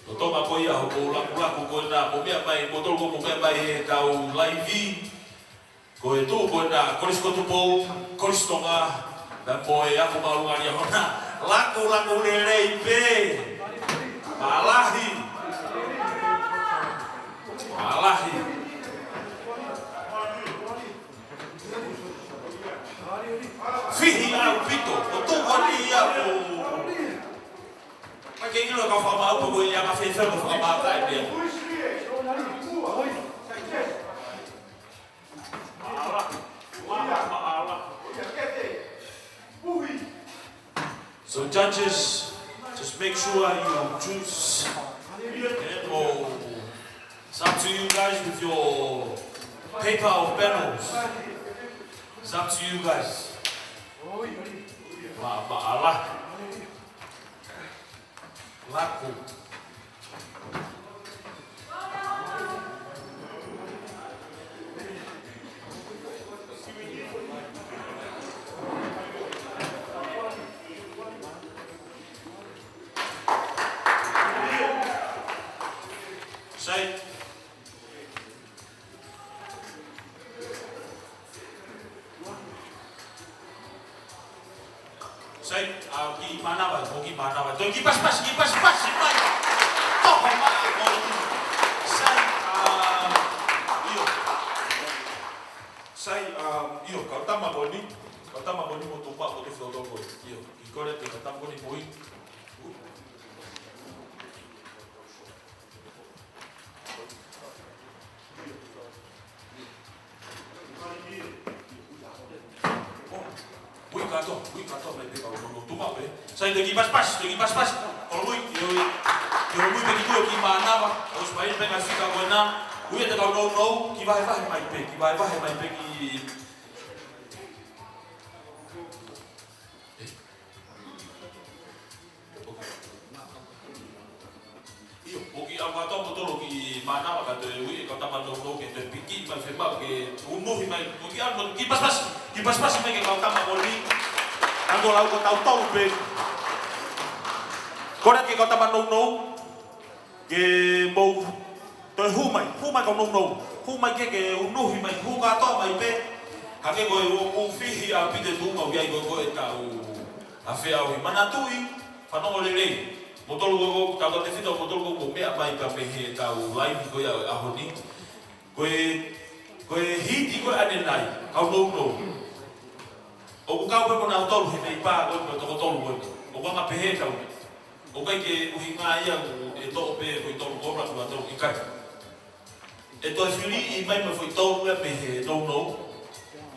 Ko Tonga ko ia, hoʻo lakulaku ko ena, ko e meʻa mai, ko tolu ko e meʻa mai ʻetau laivi. Ko e tuʻu ko ena, Kolisi ko Tupou, Kolisi Tonga, na mo e ako māʻolunga ʻi he ʻaho na. Lakulaku lelei pē. Mālahi. Mālahi. Fihi ʻaupito, ʻo tuʻu ko eni ia ʻo. Mai ke ʻilo ka fakamaau ko ia ka fēfē ko e fakamaau ka e pia. So judges, just make sure you choose. And, oh, it's up to you guys with your paper of panels. It's up to you guys. Ma, ma, ala. Laku. Sai. Sai, ʻa, kiʻi mānava, ʻo kiʻi mānava. Toe kiʻi pasipasi, kiʻi pasipasi, mai. Toko mai, ʻo. Sai, ʻa, ʻio. Sai, ʻa, ʻio, kau tama ko eni. Kau tama ko eni mo tupa ko te filo ko. ʻIo, kiʻi kole te kau tama ko eni mo i. Ui kātoa, ui kātoa mai pē kau nono tuma pē. Sai te kiʻi pasipasi, te kiʻi pasipasi. Ko lui, io, io. Ko lui pē ki kue ki mānava. ʻOsi mai pē ka fika ko ena. Ui te kau nono, kiʻi vahevahe mai pē, kiʻi vahevahe mai pē ki. ʻIo, ʻoku ʻi ai kau tama tolu ki mānava ka toe ui, kau tama tolu ke toe piki, mai fema ke unuhi mai, ʻoku ʻi ai mo kiʻi pasipasi, kiʻi pasipasi mai ke kau tama ko eni, ka ko lau ko tau tolu pē. Kole ke kau tama nounou, ke mou toe hū mai, hū mai kau nounou, hū mai ke ke unuhi mai, hū kātoa mai pē, ka ke ko e ʻoku fihi ʻaupito e tuʻunga ʻoku ʻi ai ko e ko e tau a feʻauhi manatuʻi, fanongo lelei. Mo tolu ko ko, tau tau te fito, mo tolu ko ko meʻa mai pea mei he tau laivi ko ia ʻaho ni. Ko e, ko e hiti ko ē ʻanenai, kau nounou. ʻOku kau pē mo nau tolu he mei pā ko ē, ko e toko tolu ko ē. ʻOku anga pehē kau. ʻOku ʻikai ke ʻuhinga ia ʻe toʻo pē ko e tolu ko ē, ʻa tolu ʻikai. ʻE toe fili mai mo e foʻi tolu ia mei he nounou.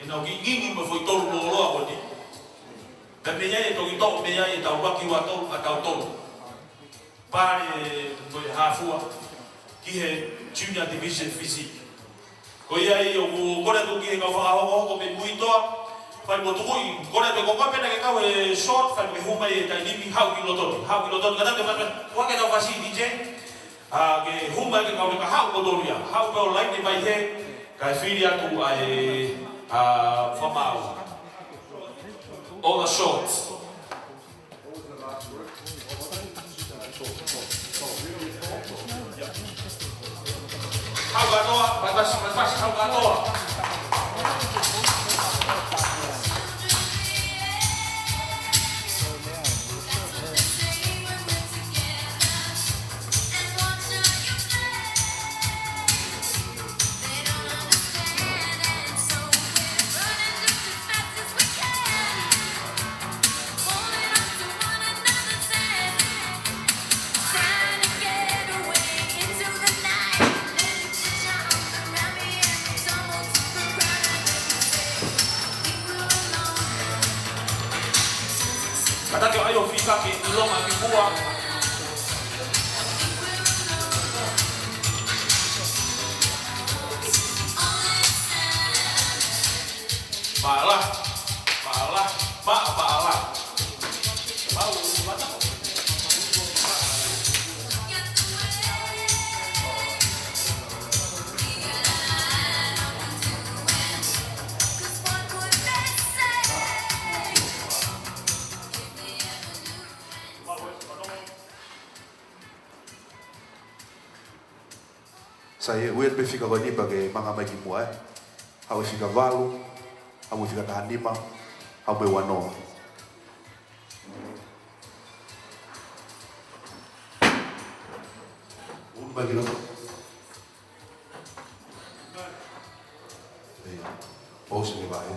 ʻE nau kiʻi ngingi mo e foʻi tolu lōloa ko eni. Pea mei ai ʻe toki toʻo mei ai ʻetau ʻuluaki ua tolu, ʻa tau tolu. Pale mo e hāfua. Ki he Junior Division Physique. Ko ia ai ʻoku kole atu ki he kau fakahokohoko mei mui toa. Fai mo tukuʻi, kole atu ko koe pē naʻa ke kau he short, fai mo ke hū mai he taimi ni, haʻu ki loto ni, haʻu ki loto ni, ka tau ke fai, ua ke tau fasi D J. ʻA, ke hū mai ke kau ne ka haʻu ko Doria, haʻu pē ʻo laine mai he, kae fili atu ʻa e, ʻa, fakamaau. All the shorts. Haʻu kātoa, mai pasi, mai pasi, haʻu kātoa. Ai ʻo fika ke ʻilonga ki muʻa. Mālō, mālō, mā, mālō. Mau, mata. Sai, ʻoatu pē fika ko eni pea ke manga mai ki muʻa, ē. Haʻu e fika valu, haʻu e fika taha nima, haʻu e ua noa. Unu mai ki loto. ʻEi, ʻosi e vahe.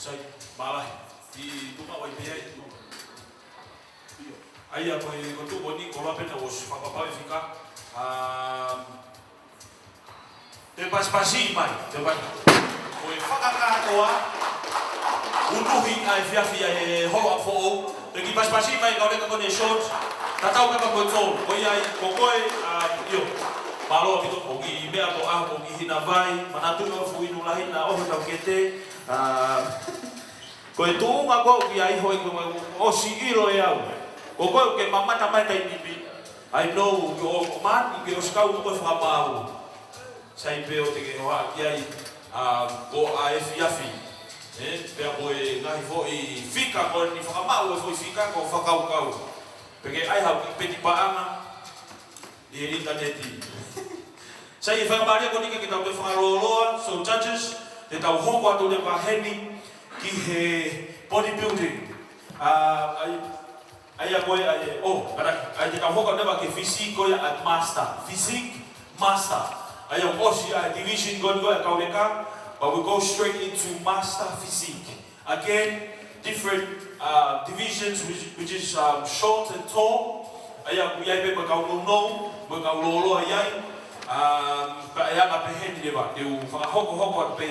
Sai, mālō. ʻI tuʻa ʻoku ʻi ai pē ʻi tuʻa. ʻIo. ʻA ia ko e, ko e tuʻu ko eni, ko e lape na ʻosi fakapapau e fika. Um, te pasipasi mai, te pa-, ko e fakakātoa, unuhi ʻa e efiafi ʻa e holo ʻa foʻou, te ki pasipasi mai kau leka ko eni short, tatau pē mo e tolu, ko ia ai, ko koe, um, ʻio, mālō ʻaupito, ʻoku ʻi meʻa ko ʻaho, ʻoku ʻi hina vai, manatuʻi ʻoku fuʻu inu lahi na ʻoho tau kete, um, Ko e tuʻunga ko ē ʻoku ʻi ai hoʻi ko e ʻosi ʻilo ʻe au. Ko koe ʻoku ke mamata mai taimi ni. I know ʻoku ke ʻo mani ke ʻosi kau mo koe fakamaau. Sai pē ʻoku te ke hohaʻa ki ai, ā, ko e efiafi. Ē, pea ko e ngaahi foʻi fika ko eni fakamaau e foʻi fika ko e fakakaukau. Pea ke ʻai haʻo kiʻi peti paʻanga. ʻI he ʻinitaneti. Sai, ʻe fakamālie ko eni ke tau toe fakalōloa, so judges, te tau hoko atu leva heni ki he bodybuilding. Ā, ʻa ia, ʻa ia ko e, ʻa ia, ʻo, kātaki, ʻa ia te tau hoko atu leva ki he physique ko ia ʻa e master, physique master. ʻA ia ʻoku ʻosi ʻa e division ko eni ko e kau leka, but we go straight into master physique. Again, different, uh, divisions, which, which is, um, short and tall. ʻA ia ʻoku ʻi ai pē mo e kau nounou, mo e kau lōloa ʻi ai. Um, pea ʻe anga pehē ni leva, te u fakahokohoko atu pē.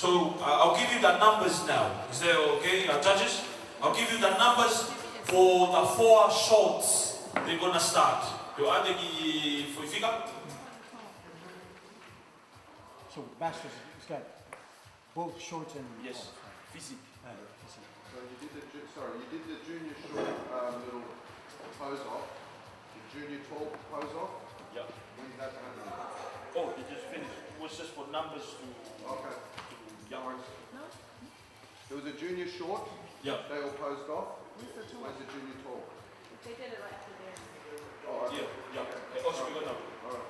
So, uh, I'll give you the numbers now. Is that okay, uh, judges? I'll give you the numbers for the four shorts. They're gonna start. Te u ʻoatu e kiʻi foʻi fika. So, masters, it's got Both short and Yes, tall. Physique. Uh, physique. So you did the ju-, sorry, you did the junior short, um, little pose off, the junior tall pose off. Yep. When did that happen? Oh, it just finished. It was just for numbers to, Okay. to young. No? There was a junior short. Yep. They all posed off. Where's the tall? Where's the junior tall? They did it right after theirs. Oh, okay. Yeah, yeah. Okay. It was All right. All right.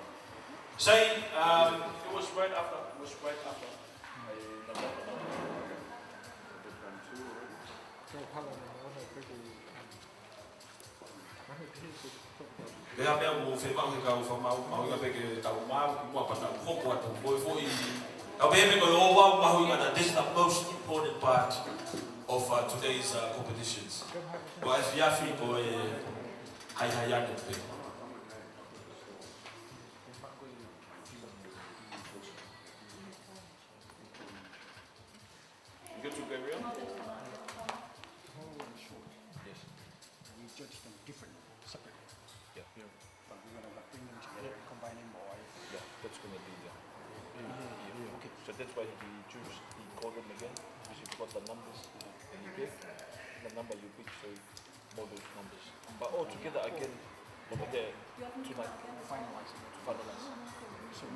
Say, um, it was right after. It was right after. Pea meʻa mo fē mau he kau fakamaau, mahuʻinga pē ke tau maau, ki muʻa pea tau hoko atu, ko e foʻi, tau pehē pē ko e ʻo mahuʻinga na, this is the most important part of, uh, today's, uh, competitions. Ko e efiafi ko e haihai ange pē. You good to go, Rio? Tall and short. Yes. We judge them differently, separately. Yeah. Yeah. But we're gonna, like, bring them together and combine them all. Yeah, that's gonna be, yeah. Yeah, yeah, okay. So that's why he chose, he called them again, because he got the numbers, and he gave the number you picked, so more those numbers. But all together again, over there, tonight, finalize it. Finalize.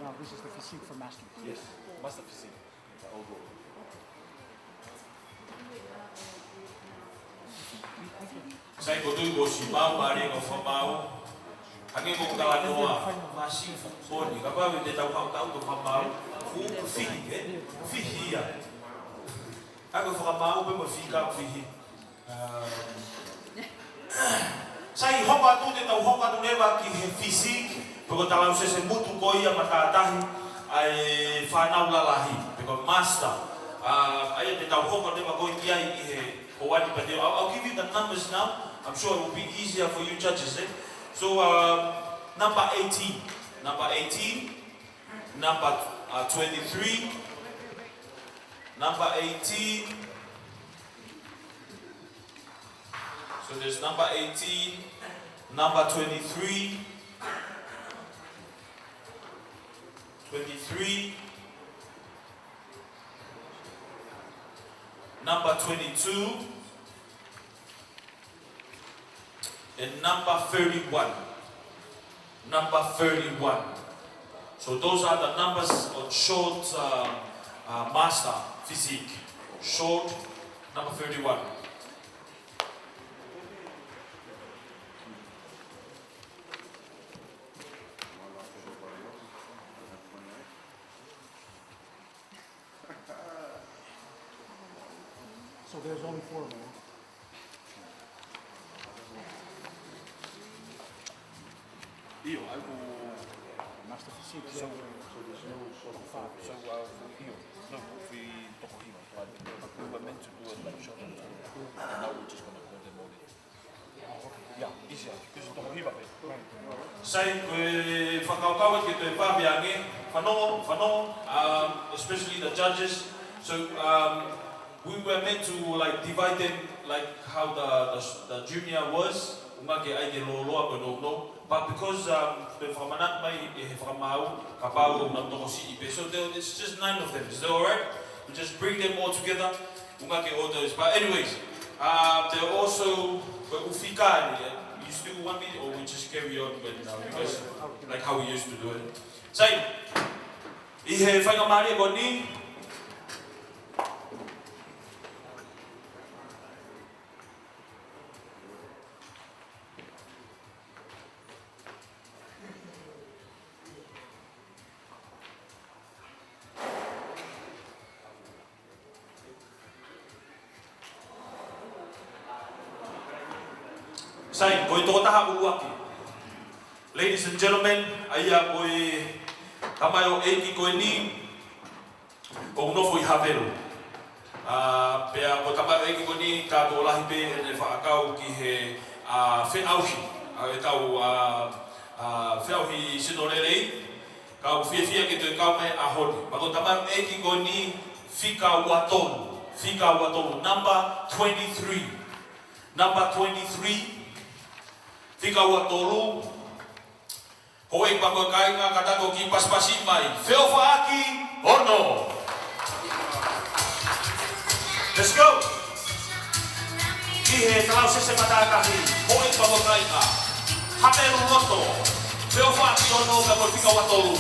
Now this is the physique for master. Yes, master physique. Sai, ko e tui ko Sipau, mālie ko e fakamaau. Hangē ko e talanoa, masi fukoni, kapau te tau haʻu ʻo tau fakamaau, fuʻu fihi, ē? Fihi ia. Ka ko e fakamaau pē mo e fika fihi. Um, sai, hoko atu, te tau hoko atu leva ki he physique, pe ko e talausese mutu ko ia matātahi ʻa e fānau lalahi, pe ko e master. Uh, ʻa ia te tau hoko leva ko ē ki ai ʻi he houa ni, but I'll, I'll give you the numbers now. I'm sure it will be easier for you judges, eh? So, um, number eighteen. Number eighteen. Number, uh, twenty-three. Number eighteen. So there's number eighteen, number twenty-three, twenty-three, number twenty-two, and number thirty-one. Number thirty-one. So those are the numbers on short, um, uh, master physique. Short, number thirty-one. So there's only four of them. ʻIo, ʻa ia ko e master physique, so, yeah. So there's no sort of five. So, uh, ʻio, no, foʻi toko hiva, but we were meant to do it like short and now we're just gonna call them all in. Yeah, easier. Just toko hiva pē. Sai, ko e fakakaukau ke toe pāpē ange, fanongo, fanongo, um, especially the judges. So, um, we were meant to, like, divide them like how the, the, the junior was, ʻuhinga ke ʻai ke lōloa pē no, no. But because, um, toe fakamanatu mai ʻe he fakamaau, kapau ʻoku nau tokosiʻi pē. So there, it's just nine of them. Is that all right? We just bring them all together. ʻUhinga ke ʻosi. But anyways, uh, there also, but ʻū fika ni, uh, you still want me, or we just carry on with, uh, because, like, how we used to do it? Sai, ʻi he faingamālie ko eni, sai, ko e tokotaha ʻuluaki. Ladies and gentlemen, ʻa ia ko e tamaioʻeiki ko eni, ʻoku nofo ʻi Havelu. ʻA, pea ko e tamaioʻeiki ko eni, kātoa lahi pē ʻene faʻa kau ki he, ʻa, feʻauhi, ʻa, ʻetau, ʻa, ʻa, feʻauhi sino lelei, ka ʻoku fiefia ke toe kau mai he ʻaho ni. Pea ko e tamaioʻeiki ko eni fika ua tolu, fika ua tolu, number twenty-three. Number twenty-three, fika ua tolu, houʻeiki pea mo e kāinga, kātaki ke pasipasi mai. Feʻofaʻaki ono. Let's go. Ki he talausese matātahi, houʻeiki pea mo e kāinga. Havelu Loto. Feʻofaʻaki ono pea mo e fika ua tolu.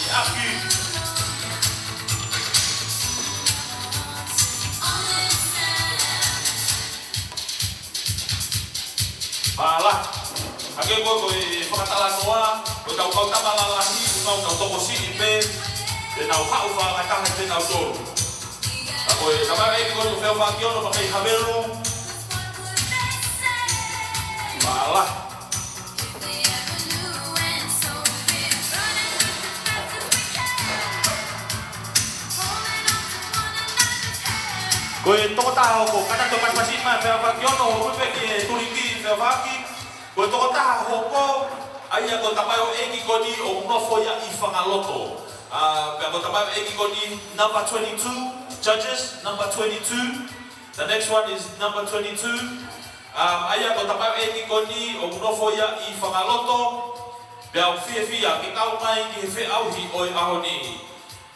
ʻIo. Mālō. Hangē ko e fakatalanoa, ko ʻetau kau tama lalahi, ʻoku nau tokosiʻi pē, te nau haʻu fakataha pē kinautolu. Ka ko e tamaioʻeiki ko eni feʻofaʻaki ono pea mei Havelu. Mālō. Ko e tokotaha hoko, kātaki ke pasipasi mai, feʻofaʻaki ono, hoko pē ki he tuliki, feʻofaʻaki. Ko e tokotaha hoko, ʻa ia ko e tamaioʻeiki ko eni ʻoku nofo ia ʻi Fangaloto. ʻA, pea ko e tamaioʻeiki ko eni number twenty-two, judges, number twenty-two. The next one is number twenty-two. Um, ʻa ia ko e tamaioʻeiki ko eni ʻoku nofo ia ʻi Fangaloto. Pea ʻoku fiefia ke kau mai ki he feʻauhi ʻo e ʻaho ni.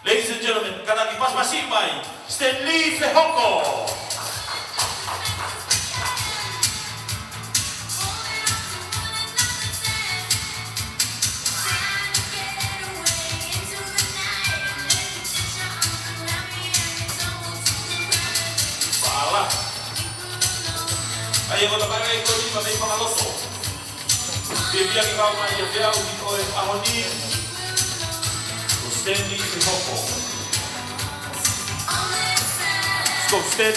Ladies and gentlemen, kātaki pasipasi mai, Stanley Fehoko. Ko e tamaioʻeiki ko eni pea mei Fakaloto. Ke pia ke kau mai ʻi he feʻauhi ʻo e ʻaho ni, ko Stanley Fehoko. Let's go, Stan.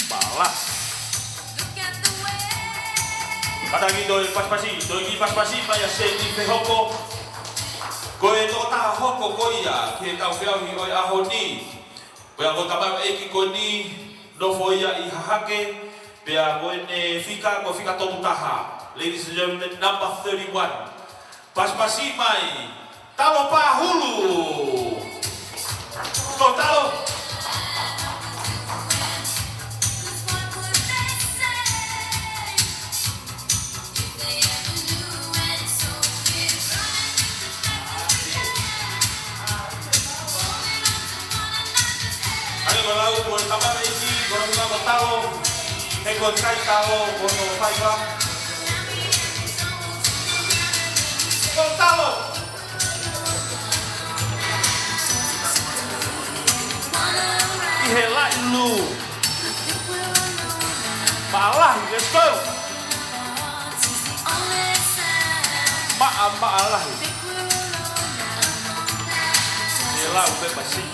Mālō. Kātaki toe pasipasi, toe kiʻi pasipasi mai ʻa Stanley Fehoko. Ko e tokotaha hoko ko ia ki heʻetau feʻauhi ʻo e ʻaho ni. Pea ko e tamaioʻeiki ko eni, nofo ia ʻi Hahake, pea ko ʻene fika, ko e fika tolu taha. Ladies and gentlemen, number thirty-one. Pasipasi mai, Talo Pahulu. Ko Talo. ʻAi, ko e lau, ko e tamaioʻeiki, ko e lau ko Talo, he ko e kai Talo, ko e faiva. Ko Talo. ʻI he laʻi lū. Maʻalahi, let's go. Maʻa, maʻalahi. ʻE lau pē pasi.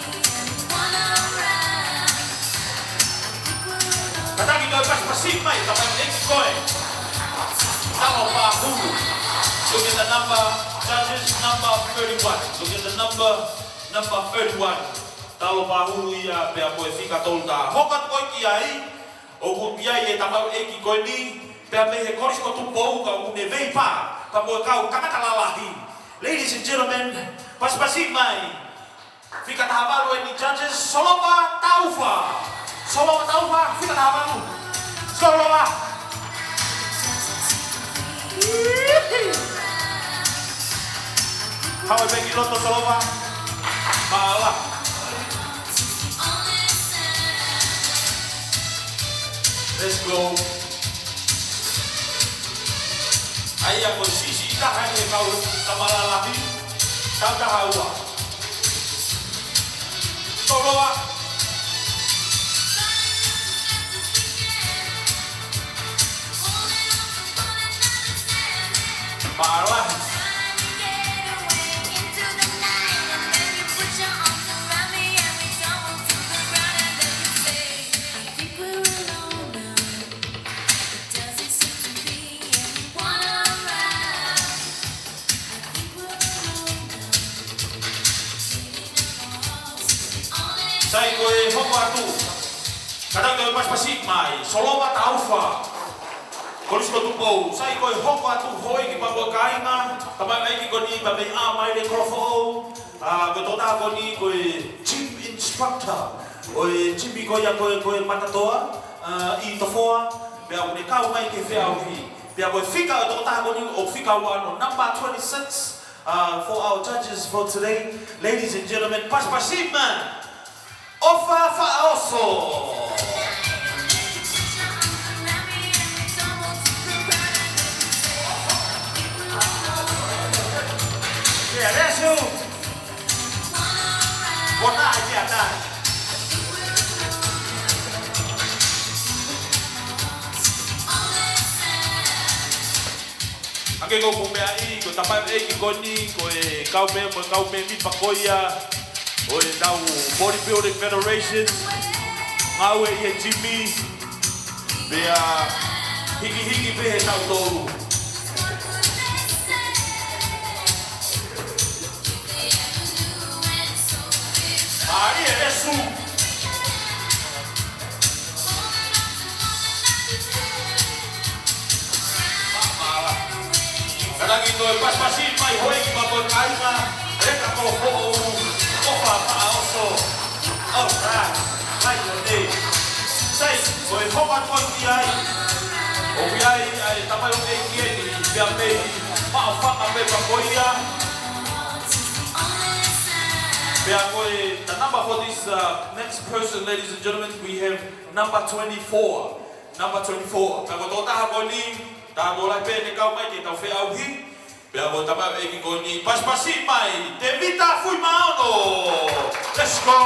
Kātaki toe pasipasi mai, tamaioʻeiki ko ē. Talo Pahulu. Look at the number, judges, number thirty-one. Look at the number, number thirty-one. Talo Pahulu ia pea ko e fika tolu taha. Hoko atu ko ē ki ai, ʻoku ʻi ai e tamaioʻeiki ko eni, pea mei he Kolisi ko Tupou ka ʻoku ne veipā, pea mo e kau tangata lalahi. Ladies and gentlemen, pasipasi mai. Fika taha valu eni judges, Solova Taufa. Solova Taufa, fika taha valu. Solova. Haʻu pē ki loto Solova. Mālō. Let's go. ʻAi ia ko e siʻisiʻi taha ʻi he kau tama lalahi. Tau taha ua. Solova. Mālō. Sai ko e hoko atu. Kātaki toe pasipasi mai, Solova Taufa. Kolisi ko Tupou, sai ko e hoko atu houʻeiki pea mo e kāinga, tamaioʻeiki ko eni pea mei ʻAmaile Kolofoʻou, ʻa, ko e tokotaha ko eni ko e gym instructor ʻo e gym ko ia ko e, ko e Matatoa, ʻa, ʻi Tofoa, pea ʻoku ne kau mai ki he feʻauhi. Pea ko e fika ʻo e tokotaha ko eni ʻoku fika ua ʻana, number twenty-six, uh, for our judges for today. Ladies and gentlemen, pasipasi mai, ʻOfa Faʻaoso. Yeah, that's you. Kona ai kia tai. Hangē ko ʻeku meaʻi, ko e tamaioʻeiki ko eni, ko e kau mē-, mo e kau mēmipa ko ia ʻo ʻetau Bodybuilding Federation, ngāue ʻi he gym, pea hikihiki pē he tautolu. Mālie ʻEsu. Kātaki toe pasipasi mai houʻeiki pea mo e kāinga, Leka Kolofoʻou, ʻOfa Faʻaoso. All right. Right on there. Sai, ko e hoko atu ki ai. ʻOku ʻi ai ʻa e tamaioʻeiki eni, pea mei Maʻufanga pē pea ko ia. Pea ko e, the number for this, uh, next person, ladies and gentlemen, we have number twenty-four. Number twenty-four. Ka ko e tokotaha ko eni, tā ko lai pē ne kau mai ke tau feʻauhi. Pea ko e tamaioʻeiki ko eni, pasipasi mai, Tevita Fuimaono. Let's go.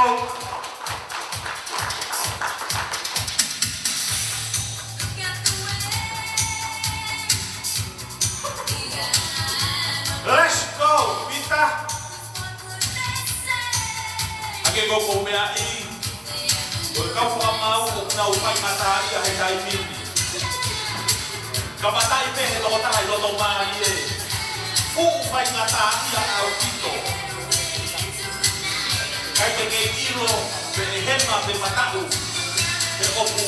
Let's go, Vita. Hangē ko ʻeku meaʻi, ko e kau fakamaau ʻoku nau faingataʻaʻia he taimi ni. Kamataʻi pē he tokotaha ʻi loto mālie. Fuʻu faingataʻaʻia ʻaupito. ʻIkai ke kei ʻilo pe ʻe hema pe mataʻu, pe ʻoku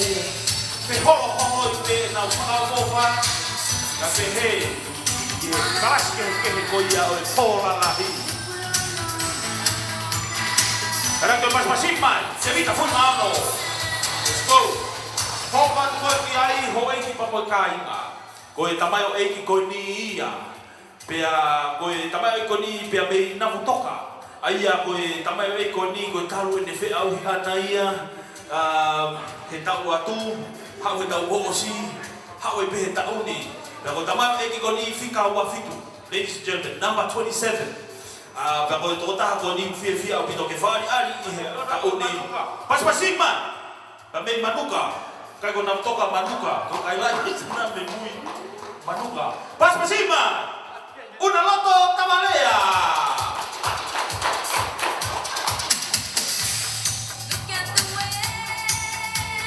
feholoholoʻi pē ʻenau fakaʻofoʻofa, ka pehē ʻi he kalasi kehekehe ko ia ʻo e pō lalahi. Ka ʻoku pasipasi mai, Tevita Fuimaono. Let's go. Hoko atu ko ē ki ai, houʻeiki pea mo e kāinga. Ko e tamaioʻeiki ko eni ia. Pea ko e tamaioʻeiki ko eni pea mei Navutoka. ʻA ia ko e tamaioʻeiki ko eni ko e talu ʻene feʻauhiʻanga ia, ā, he taʻu atu, haʻu he taʻu kuo ʻosi, haʻu ai pē he taʻu ni. Pea ko e tamaioʻeiki ko eni fika ua fitu. Ladies and gentlemen, number twenty-seven. Ā, pea ko e tokotaha ko eni fiefia ʻaupito ke fakaʻaliʻali ʻi he taʻu ni. Pasipasi mai. Pea mei Manuka. ʻIkai ko Navutoka, Manuka. Ko e kakai lahi ʻi Tonga mei mui. Manuka. Pasipasi mai. ʻUnaloto Tavalea.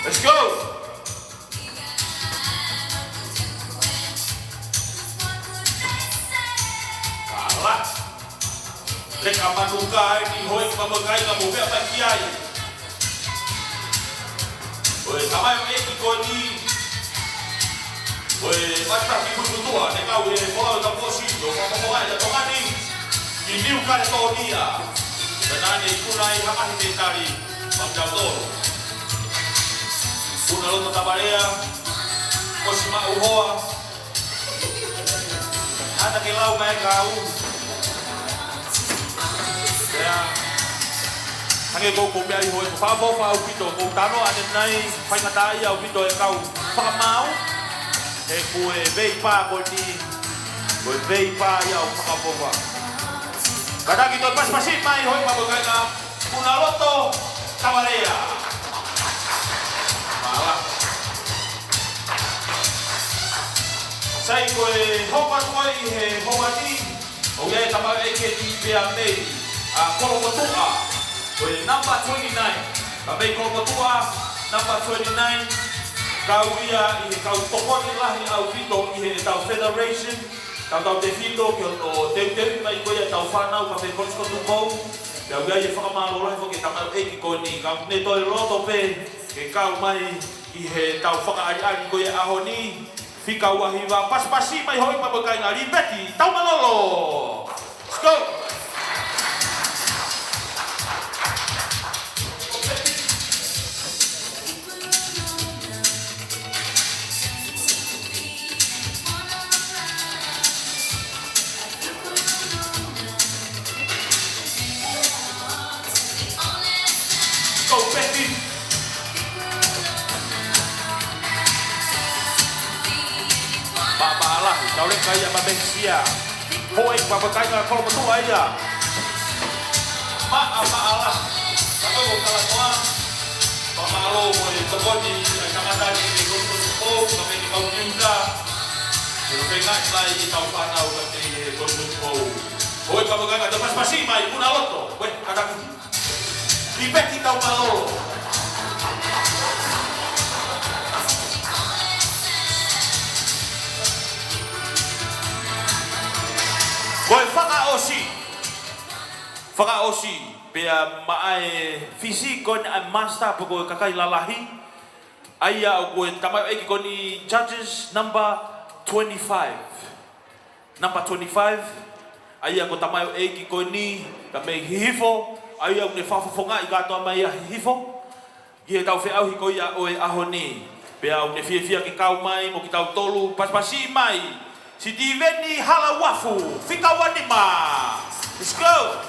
Let's go. Kala. Leka Manuka eni, houʻeiki pea mo e kāinga, mou meʻa mai ki ai. Ko e tamaioʻeiki ko eni, ko e Pasipasi Fuimaono, ne kau he folau taʻu kuo ʻosi, ʻo fakafofongaʻi ʻa Tonga ni ki New Caledonia. Pea naʻa ne ikuna ai ha ngaahi mētali maʻatautolu. ʻUnaloto Tavalea, ʻosi maʻu hoa, ʻAta ke lau mai kau. ʻIo. Hangē ko ʻeku meaʻi, houʻeiki, fakaʻofoʻofa ʻaupito, ko e tano ʻanenai, faingataʻaʻia ʻaupito e kau fakamaau. He ko e veipā ko eni, ko e veipā ia ʻoku fakaʻofoʻofa. Kātaki toe pasipasi mai, houʻeiki pea mo e kāinga. ʻUnaloto Tavalea. Mālō. Sai, ko e hoko atu ko ē ʻi he houa ni, ʻoku ʻi ai e tamaioʻeiki eni pea mei, ā, Kolomotuʻa, ko e number twenty-nine. Pea mei Kolomotuʻa, number twenty-nine, kau ia ʻi he kau tokoni lahi ʻaupito ʻi heʻetau federation, tautautefito ki hono teuteuʻi mai ko ia ʻetau fānau mei he Kolisi ko Tupou. Pea ʻoku ʻi ai e fakamālō lahi foki ki he tamaioʻeiki ko eni, ka ne toe loto pē ke kau mai ʻi heʻetau fakaʻaliʻali ko ia ʻaho ni. Fika ua hiva, pasipasi mai houʻeiki pea mo e kāinga, Lipeti Taumalolo. Let's go. Go, Becky. Maʻamaʻa lahi, tau leka ia ma mesia. Houʻeiki pea mo e kāinga Kolomotuʻa ia. Maʻamaʻa lahi. Ka ko e kalatoa. Fakamālō mo e tokoni ʻa e tangata ni ʻi he Kolisi ko Tupou, ka mei he kau tiuta. Ke feinga mai ʻetau fānau ka mei he Kolisi ko Tupou. Houʻeiki pea mo e kāinga, toe pasipasi mai, ʻUnaloto. Uē, kātaki. Lipeti Taumalolo. Ko e fakaʻosi. Fakaʻosi. Pea maʻa e Fisi ko eni ʻa e master pe ko e kakai lalahi. ʻA ia ʻoku ʻi ai e tamaioʻeiki ko eni, judges number twenty-five. Number twenty-five, ʻa ia ko e tamaioʻeiki ko eni, ka mei Hihifo, ʻa ia ʻoku ne fakafofongaʻi kātoa mai ʻa Hihifo ki heʻetau feʻauhi ko ia ʻo e ʻaho ni. Pea ʻoku ne fiefia ke kau mai mo kitautolu, pasipasi mai, Sitiveni Halauafu, fika ua nima. Let's go!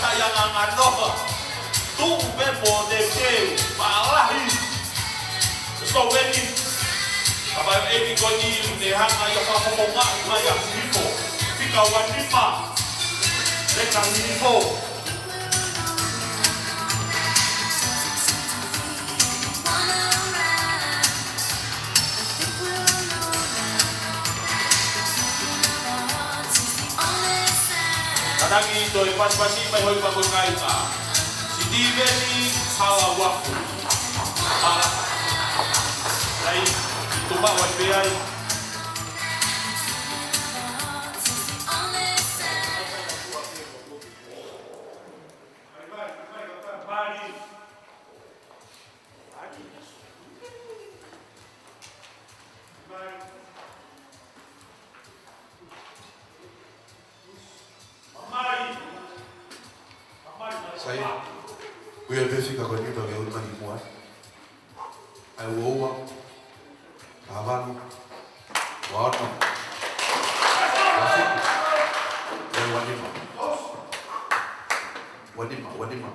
Taʻianga nganoa. Tuʻu pē mo te te maʻalahi. Let's go, Becky. Ka ʻai ʻEiki ko eni te hanga ia fakafofonga mai ʻa Hihifo. Fika ua nima. Leka Hihifo. Ka tangi toe pasipasi mai hoi pako kai ka. Sitiveni Salauaku. Pala. Kai, tupa wai pe ai. Sai, kuia pesi ka koni pa ke un mani mua. ʻAi ua ua, ka vanu, ua ono, ua fitu, ʻe ua nima. Ua nima, ua nima.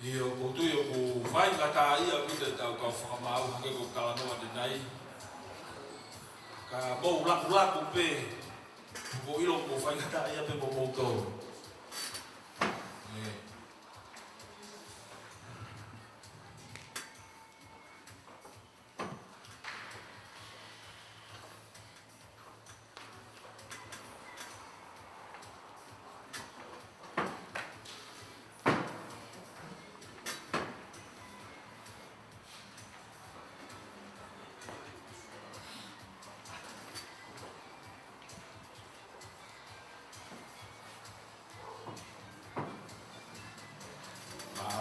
ʻIo, ʻoku ou tui ʻoku faingataʻaʻia pē ʻetau kau fakamaau hangē ko e talanoa ʻanenai. Ka mou lakulaku pē, ʻoku ou ʻilo ʻoku faingataʻaʻia pē mo moutolu. ʻE.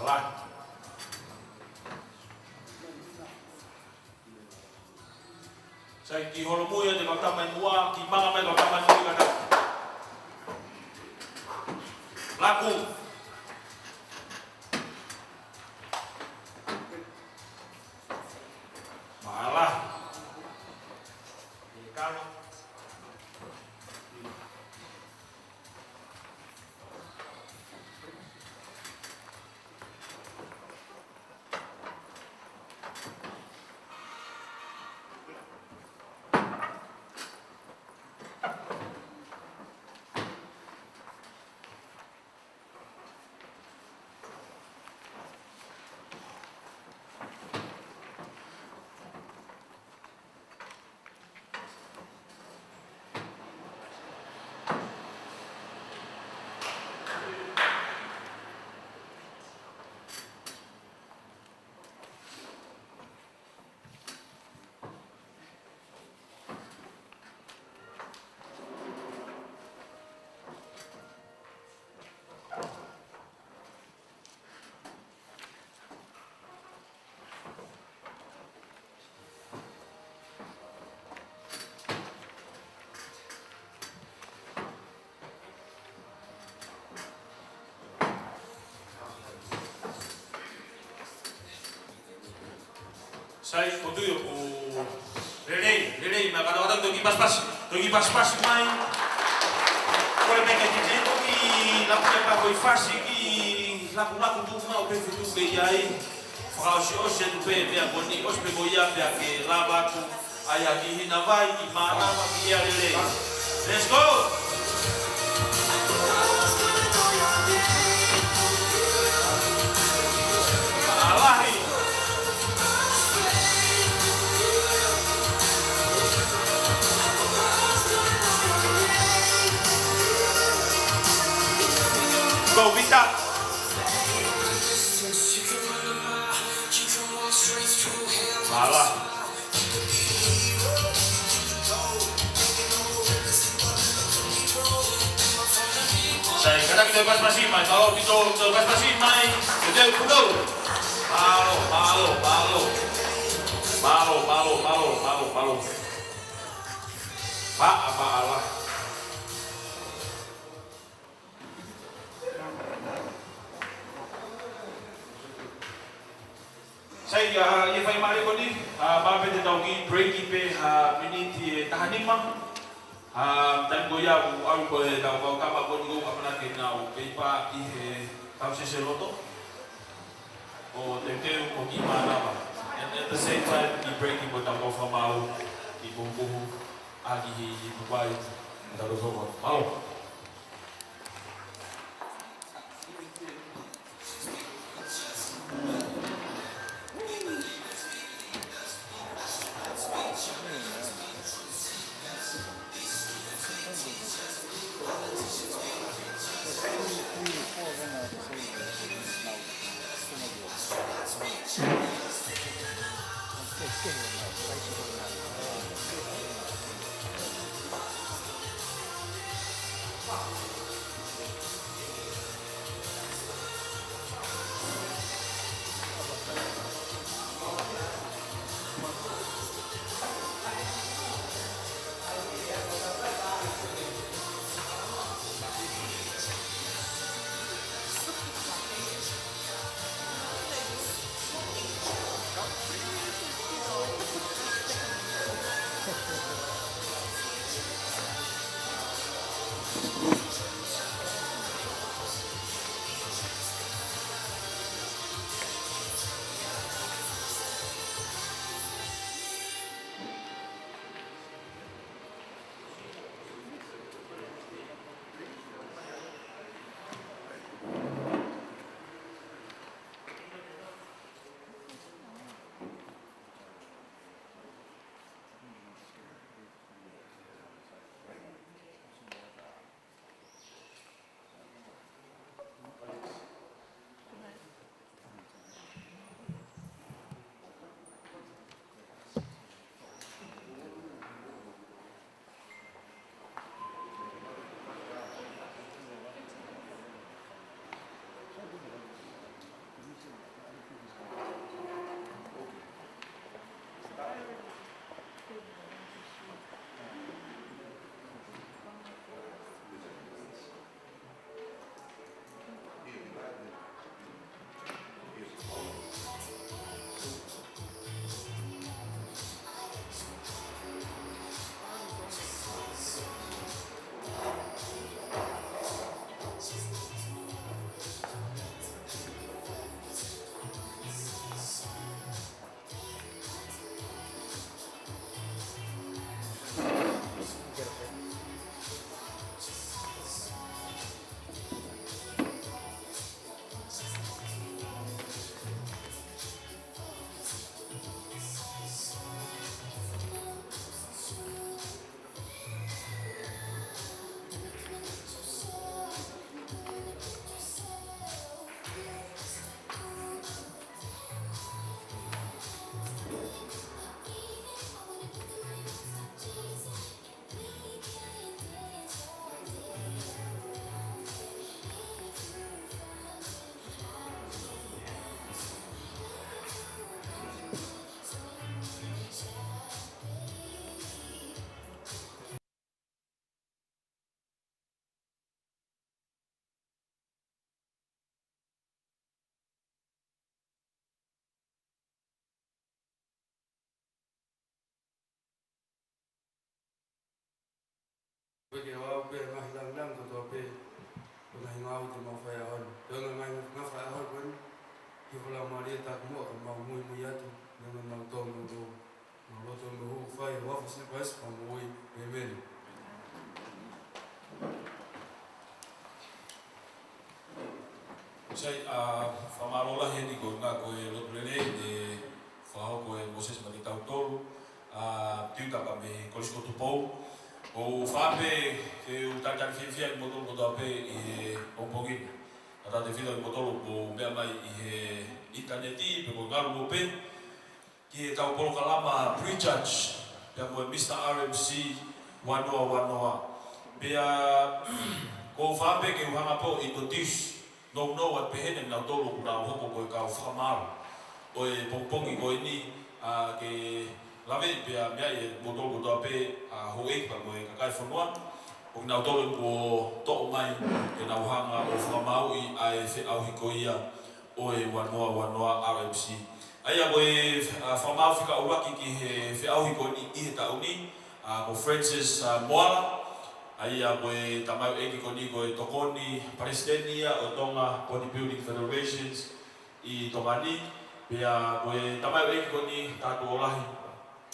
Mālō. Sai, kiʻi holomui ʻa e kau tama ʻi muʻa, kiʻi manga mai kau tama ʻi muʻa kata. Laku. Mālō. ʻE kalo. Sai, ʻoku ou tui ʻoku lelei, lelei, meʻa kātoa, kātoa, toki pasipasi, toki pasipasi mai. Kole pē ke te toki laku pē pea ko e fasi ki lakulaku tuʻu maʻu pē fetuʻu pē ʻi ai. Fakaʻosiʻosi atu pē, pea ko eni ʻosi pē ko ia pea ke lava atu ai ʻa e kiʻi hina vai ʻi mānava ki ʻEa Lelei. Let's go! Mālahi. Go, Vita. Mālahi. Sai, kātaki toe pasipasi mai, mālō ʻaupito, toe pasipasi mai, ke te puno. Mālō, mālō, mālō. Mālō, mālō, mālō, mālō, mālō. Pā, pā, ala. Sai, ʻa, ʻi he faingamālie ko eni, ʻa, mahalo pē te tau kiʻi break pē ha miniti ʻe taha nima. ʻA, taimi ko ia ʻoku ʻalu ko ē ʻetau kau tama ko eni ʻoku ʻamanaki ke nau kei pā ʻi he tau sese loto. ʻO teuteu ko e kiʻi mānava. And at the same time, kiʻi break mo ʻetau kau fakamaau, kiʻi puhupuhu, ʻa kiʻi, kiʻi pupai, ʻetau kau fakamaau. Pea ke ʻoatu pē ngaahi langilangi kotoa pē, ko e ngaahi ngāue te mau fai he ʻaho ni. Pea ngaahi ngāue fai he ʻaho ni, ke fala mālie taku moa, ka mau muimui atu, neongo mau tō mau tō. Mau lotu mo hū fai, ʻi he huafa ʻo Sīsū Kalaisi, pea mo e moʻui. ʻĒmeni. Sai, ʻa, fakamālō lahi eni ko e ngaahi ko e lotu lelei, ʻe fakahoko ʻe Mōsese maʻa kitautolu, ʻa, tiuta pea mei he Kolisi ko Tupou. ʻOku ou fakaʻamu pē ke u talitali fiefia kimoutolu kotoa pē ʻi he pongipongi ni. Ka talitali fiefia kimoutolu ʻoku mou meʻa mai ʻi he ʻinitaneti, pe ko e ngaluope, ki heʻetau polokalama Prejudge, pea mo e Mister R M C ua noa ua noa. Pea, ʻoku ou fakaʻamu pē ke u hanga pē ʻo introduce nounou atu pē heni kinautolu ʻoku nau hoko ko e kau fakamaau ʻo e pongipongi ko eni, ʻa, ke lave pea meʻa ʻi he moutolu kotoa pē, ʻa, houʻeiki pea mo e kakai fonua, ʻo kinautolu kuo toʻo mai ke nau hanga ʻo fakamaauʻi ʻa e feʻauhi ko ia ʻo e ua noa ua noa R M C. ʻA ia ko e, ʻa, fakamaau fika ʻuluaki ki he feʻauhi ko eni ʻi he taʻu ni, ʻa, ko Francis, ʻa, Moala. ʻA ia ko e tamaioʻeiki ko eni ko e tokoni palesiteni ia ʻo Tonga Bodybuilding Federations ʻi Tonga ni. Pea ko e tamaioʻeiki ko eni, Tātuʻolahi,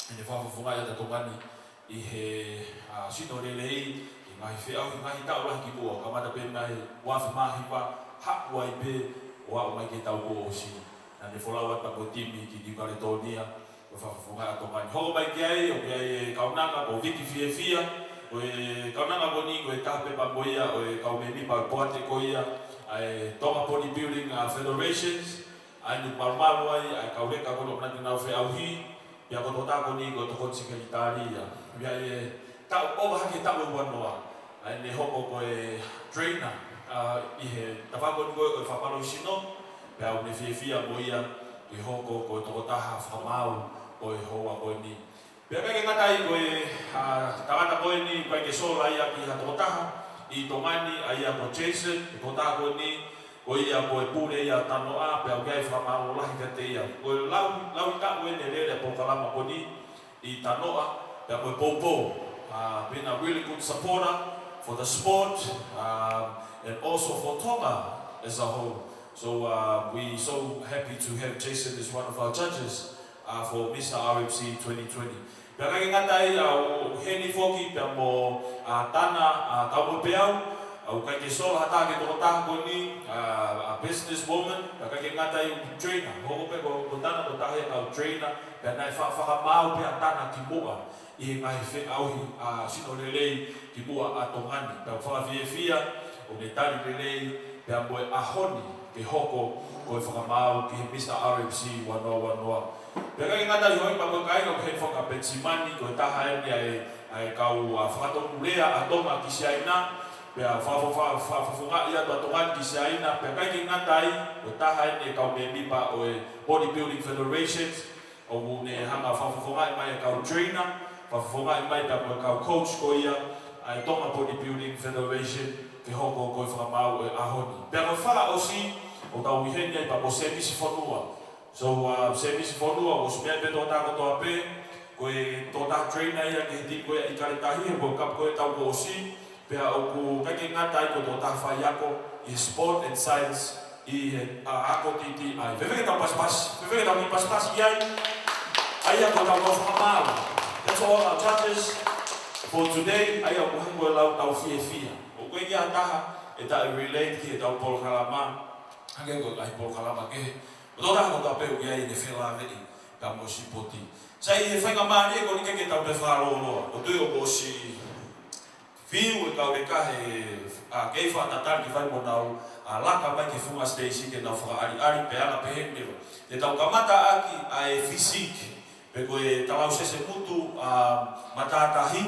ʻene fakafofongaʻi atu ʻa Tonga ni ʻi he, ʻa, sino lelei, ʻi he ngaahi feʻauhi, ngaahi taʻu lahi kimuʻa, kamata pē mei he ua afe mā hiva, haʻu ai pē ʻo aʻu mai ki he taʻu kuo ʻosi. Naʻá ne folau atu pea mo e timi ki Niu Kaletonia, ko e fakafofongaʻi ʻa Tonga ni. Hoko mai ki ai, ʻoku ʻi ai e kaunanga ko Viki Fiefia, ko e kaunanga ko eni, ko e taha pē pea mo ia ʻo e kau mēmipa ʻo e poate ko ia ʻa e Tonga Bodybuilding, ʻa, Federations, ʻa eni malumalu ai ʻa e kau leka ko eni ʻoku nau feʻauhi, pea ko e tokotaha ko eni ko e tokoni sekelitali ia. Pea ʻi he taʻu ʻo aʻu hake ki he taʻu ʻe ua noa, ʻa eni hoko ko e trainer, ʻa, ʻi he tafaʻaki ko eni ko e fakamaau sino, pea ʻoku ne fiefia mo ia ke hoko ko e tokotaha fakamaau ʻo e houa ko eni. Pea ʻikai ke ngata ai ko e, ʻa, tangata ko eni, ʻikai ke sola ia ki ha tokotaha ʻi Tonga ni, ʻa ia ko Jason, ko e tokotaha ko eni, ko ia ko e pule ia ʻa Tanoa, pea ʻoku ʻi ai e fakamālō lahi kiate ia. Ko e lau, lau taʻu eni e lele ʻa e polokalama ko eni ʻi Tanoa, pea ko e poupou. Uh, been a really good supporter for the sport, um, and also for Tonga as a whole. So, uh, we so happy to have Jason as one of our judges, uh, for Mister R M C twenty twenty. Pea ʻikai ke ngata ai, ʻa, ʻoku ʻi heni foki pea mo, ʻa, Tana, ʻa, Kaumoepeau, ʻa, ʻoku ʻikai ke sola ha taha ki he tokotaha ko eni, ʻa, ʻa, business woman, pea ʻikai ke ngata ai, trainer, hoko pē ko, ko Tana ko e taha ia e kau trainer, pea naʻe fa-, fakamaau pē ʻa Tana kimuʻa ʻi he ngaahi feʻauhi, ʻa, sino lelei kimuʻa ʻa Tonga ni. Pea ʻoku fakafiefia ʻoku ne tali lelei pea mo e ʻaho ni ke hoko ko e fakamaau ki he Mister R M C ua noa ua noa. Pea ʻikai ke ngata ai, houʻeiki pea mo e kāinga, ʻoku ʻi heni foki ʻa Penisimani, ko e taha eni ʻa e, ʻa e kau, ʻa, fakatonu lea ʻa Tonga ki Siaina, pea fa-, fa-, fa-, fakafofongaʻi atu ʻa Tonga ki Siaina, pea ʻikai ke ngata ai, ko e taha eni e kau mēmipa ʻo e Bodybuilding Federations, ʻoku ne hanga ʻo fakafofongaʻi mai e kau trainer, fakafofongaʻi mai pea mo e kau coach ko ia ʻa e Tonga Bodybuilding Federation ke hoko ko e fakamaau ʻo e ʻaho ni. Pea ko e fakaʻosi, ʻoku tau ʻi heni ai pea mo Semisi Fonua. So, uh, Semisi Fonua, ʻosi meʻa pē tokotaha kotoa pē, ko e tokotaha trainer ia ki he timi ko ia ʻi Kaletahi, he World Cup ko ē taʻu kuo ʻosi, pea ʻoku ʻikai ke ngata ai ko e tokotaha faiako ʻi he sport and science ʻi he, ʻa, ako T T I. Fēfē ke tau pasipasi, fēfē ke tau kiʻi pasipasi ki ai. ʻA ia ko ʻetau kau fakamaau. That's all our judges for today. ʻA ia ʻoku hangē ko e lau tau fiefia. ʻOku ʻikai ha taha ʻe taʻe relate ki heʻetau polokalama. Hangē ko e ngaahi polokalama kehe. Ko e tokotaha kotoa pē ʻoku ʻi ai ʻene felāveʻi pea mo e sipoti. Sai, he faingamālie ko eni ke tau toe fakalōloa. ʻOku ou tui ʻoku ʻosi fiu e kau leka he, ʻa, kei fakatatali ke fai mo nau, ʻa, laka mai ki he funga siteisi ke nau fakaʻaliʻali pea anga pehē ni leva. Te tau kamata ʻaki ʻa e physique, pe ko e talausese ngutu, ʻa, matātahi,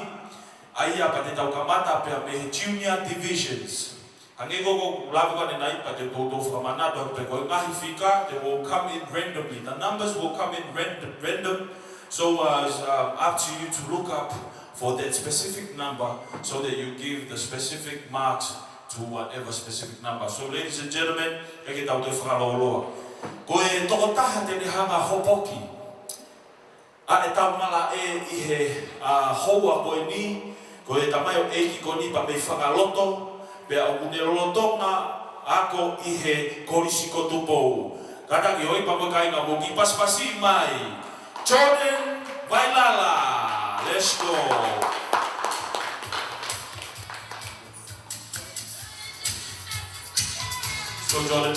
ʻa ia pea te tau kamata pea mei he junior divisions. Hangē ko ʻeku lave ko ē ʻanenai pea te u toutou fakamanatu atu pē ko e ngaahi fika, they will come in randomly. The numbers will come in rand-, random. So, uh, it's, um, up to you to look up for that specific number so that you give the specific marks to whatever specific number. So, ladies and gentlemen, ʻikai ke tau toe fakalōloa. Ko e tokotaha te ne hanga ʻo hopoki ʻa ʻetau malaʻe ʻi he, ʻa, houa ko eni, Ko e tamaioʻeiki ko eni pea mei Fakaloto, pea ʻoku ne lolotonga ako ʻi he Kolisi ko Tupou. Kātaki ʻo ʻai pea mo e kāinga mo kiʻi pasipasi mai. Jordan Vailala. Let's go. Let's go, Jordan.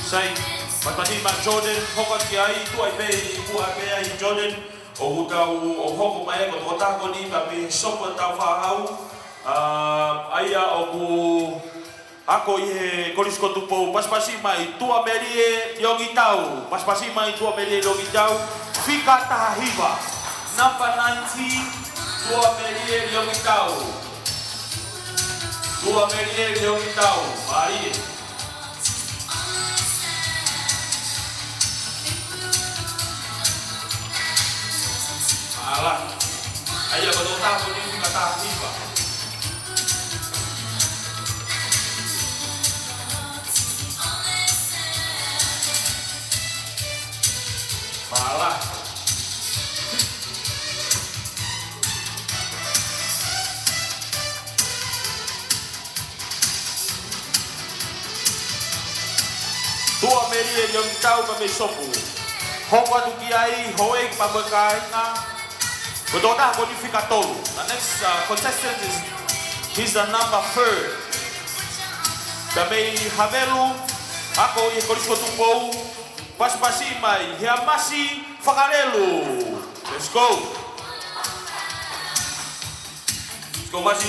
Sai, pasipasi mai Jordan, hoko atu ki ai, tuʻu ai pē, tuʻu ai pē ai Jordan, ʻoku tau, ʻo hoko mai ko e tokotaha ko eni pea mei he sopu ʻa Tāufaʻāhau, ʻa, ʻa ia ʻoku ako ʻi he Kolisi ko Tupou, pasipasi mai Tuʻamelie Liongitau, pasipasi mai Tuʻamelie Liongitau, fika taha hiva, number nineteen, Tuʻamelie Liongitau. Tuʻamelie Liongitau, mālie. Mālō. ʻA ia ko e tokotaha ko eni fika taha hiva. Mālō. Tuʻamelie Liongitau pea mei sopu. Hoko atu ki ai, houʻeiki pea mo e kāinga. Ko e tokotaha ko eni fika tolu. The next, uh, contestant is, he's the number third. Pea mei Havelu, ako ʻi he Kolisi ko Tupou, pasipasi mai Heamasi Fakalelu. Let's go. Let's go, Masi.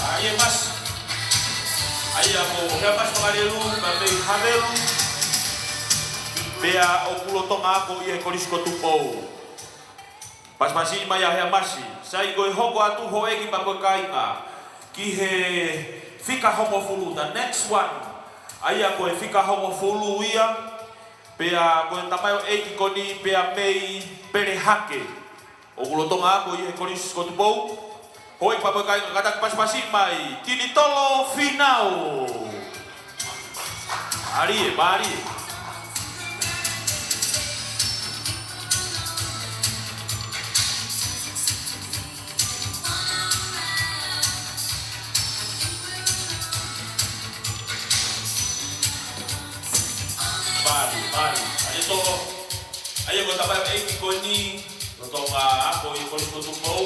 ʻA ia Masi. ʻA ia ko Heamasi Fakalelu, pea mei Havelu. Pea ʻoku lolotonga ako ʻi he Kolisi ko Tupou. Pasipasi mai ʻa Heamasi. Sai, ko e hoko atu houʻeiki pea mo e kāinga ki he fika hongofulu, the next one. ʻA ia ko e fika hongofulu ia. Pea ko e tamaioʻeiki ko eni pea mei Pelehake. ʻOku lolotonga ako ʻi he Kolisi ko Tupou. Houʻeiki pea mo e kāinga, kātaki pasipasi mai Tinitolo Finau. Mālie, mālie. Mālie, mālie. ʻA ia toko. ʻA ia ko e tamaioʻeiki ko eni, lolotonga ako ʻi he Kolisi ko Tupou.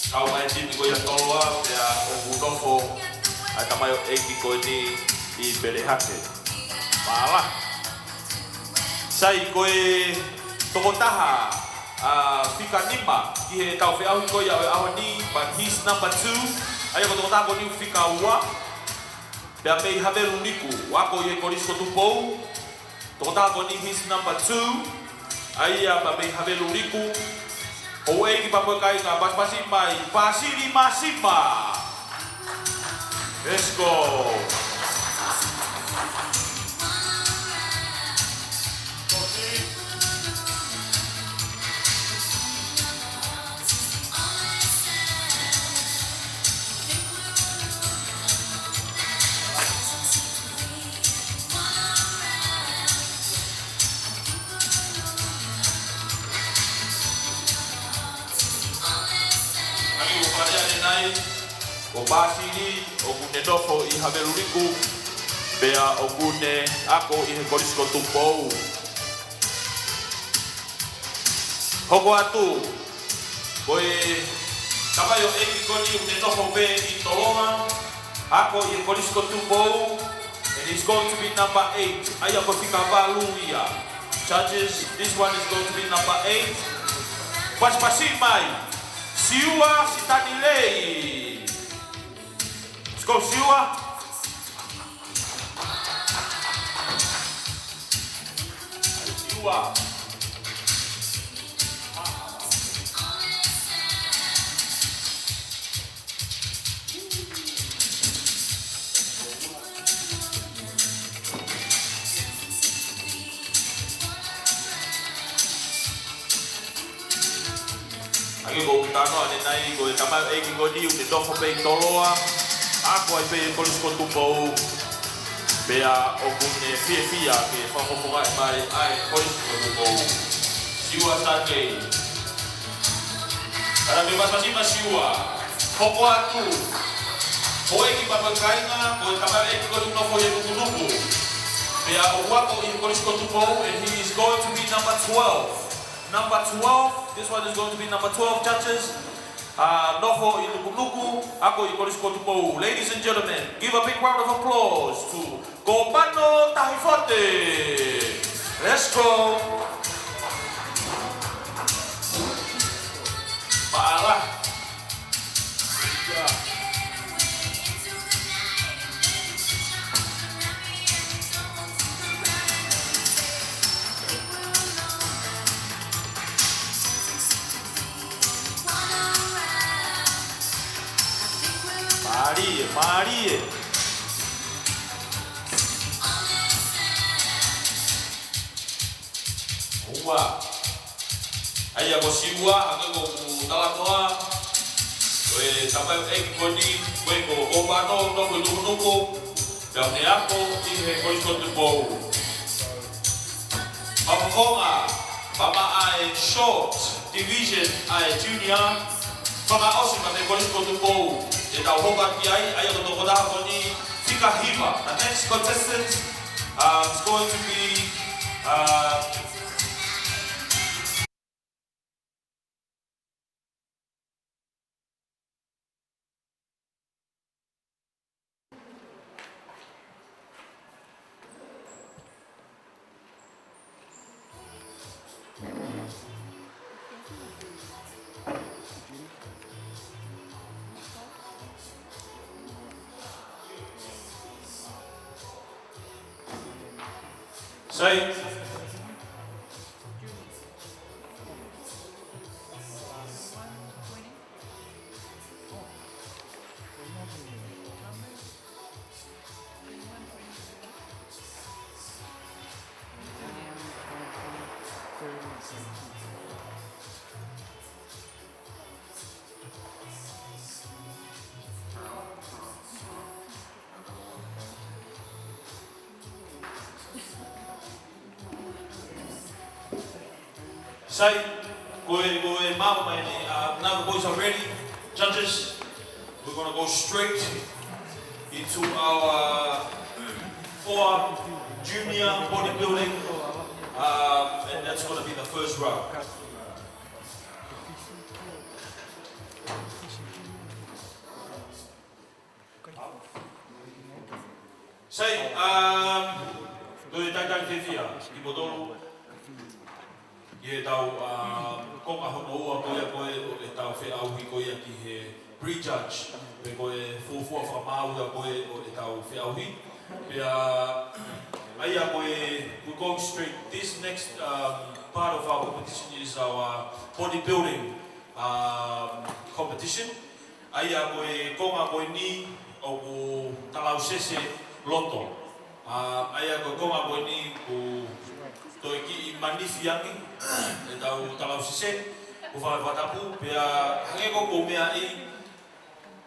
Kau mai timi ko ia Toloa, pea ʻoku nofo ʻa e tamaioʻeiki ko eni ʻi Pelehake. Mālō. Sai, ko e tokotaha, ʻa, fika nima ki heʻetau feʻauhi ko ia ʻo e ʻaho ni, but he's number two. ʻA ia ko e tokotaha ko eni fika ua. Pea mei Havelu Liku, ako ʻi he Kolisi ko Tupou. Tokotaha ko eni he's number two. ʻA ia pea mei Havelu Liku. Houʻeiki pea mo e kāinga, pasipasi mai Pasili Masima. Let's go. Kau ʻo fale ʻanenai, ko Pāsili ʻoku ne nofo ʻi Haveluliku, pea ʻoku ne ako ʻi he Kolisi ko Tupou. Hoko atu, ko e tamaioʻeiki ko eni ʻoku ne nofo pē ʻi Toloa, ako ʻi he Kolisi ko Tupou, and he's going to be number eight. ʻA ia ko e fika valu ia. Judges, this one is going to be number eight. Pasipasi mai, Siua Sitanilei. Let's go, Siua. Siua. ʻA ia ko e talanoa ʻanenai, ko e tamaioʻeiki ko eni ʻoku ne nofo pē ʻi Toloa, ako ai pē ʻi he Kolisi ko Tupou, pea ʻoku ne fiefia ke fakafofongaʻi mai ʻa e Kolisi ko Tupou. Siua Sitanilei. Ka naʻe pasipasi mai Siua. Hoko atu, houʻeiki pea mo e kāinga, ko e tamaioʻeiki ko eni ʻoku nofo ʻi Nukunuku. Pea ʻoku ako ʻi he Kolisi ko Tupou, and he is going to be number twelve. Number twelve, this one is going to be number twelve, judges. Uh, nofo ʻi Nukunuku, ako ʻi he Kolisi ko Tupou. Ladies and gentlemen, give a big round of applause to Kopano Tahifote. Let's go. Maʻala. Mālie, mālie. Ua. ʻA ia ko Siua, hangē ko ʻeku talanoa, ko e tamaioʻeiki ko eni, ko e ko Kopano, nofo ʻi Nukunuku, pea ne ako ʻi he Kolisi ko Tupou. Fakafofonga, pea maʻa e short division ʻa e junior, fakaʻosi mai mei he Kolisi ko Tupou, te tau hoko atu ki ai, ʻa ia ko e tokotaha ko eni, fika hiva. The next contestant, uh, is going to be, uh, Sai. Sai, ko e, ko e maama mai ni, uh, now the boys are ready. Judges, we're gonna go straight into our, uh, four junior bodybuilding, uh, and that's gonna be the first round. Sai, um, toe talitali fiefia kimoutolu ki heʻetau, um, konga hono ua ko ia ko ē ʻo ʻetau feʻauhi ko ia ki he prejudge, pe ko e fuofua fakamaau ia ko ē ʻo ʻetau feʻauhi. Pea, ʻa ia ko e, we go straight. This next, um, part of our competition is our bodybuilding, um, competition. ʻA ia ko e konga ko eni ʻoku talausese loto. ʻA, ʻa ia ko e konga ko eni ʻoku toe kiʻi manifi ange ʻetau talausese, ʻoku fai fakatapu, pea hangē ko ʻeku meaʻi,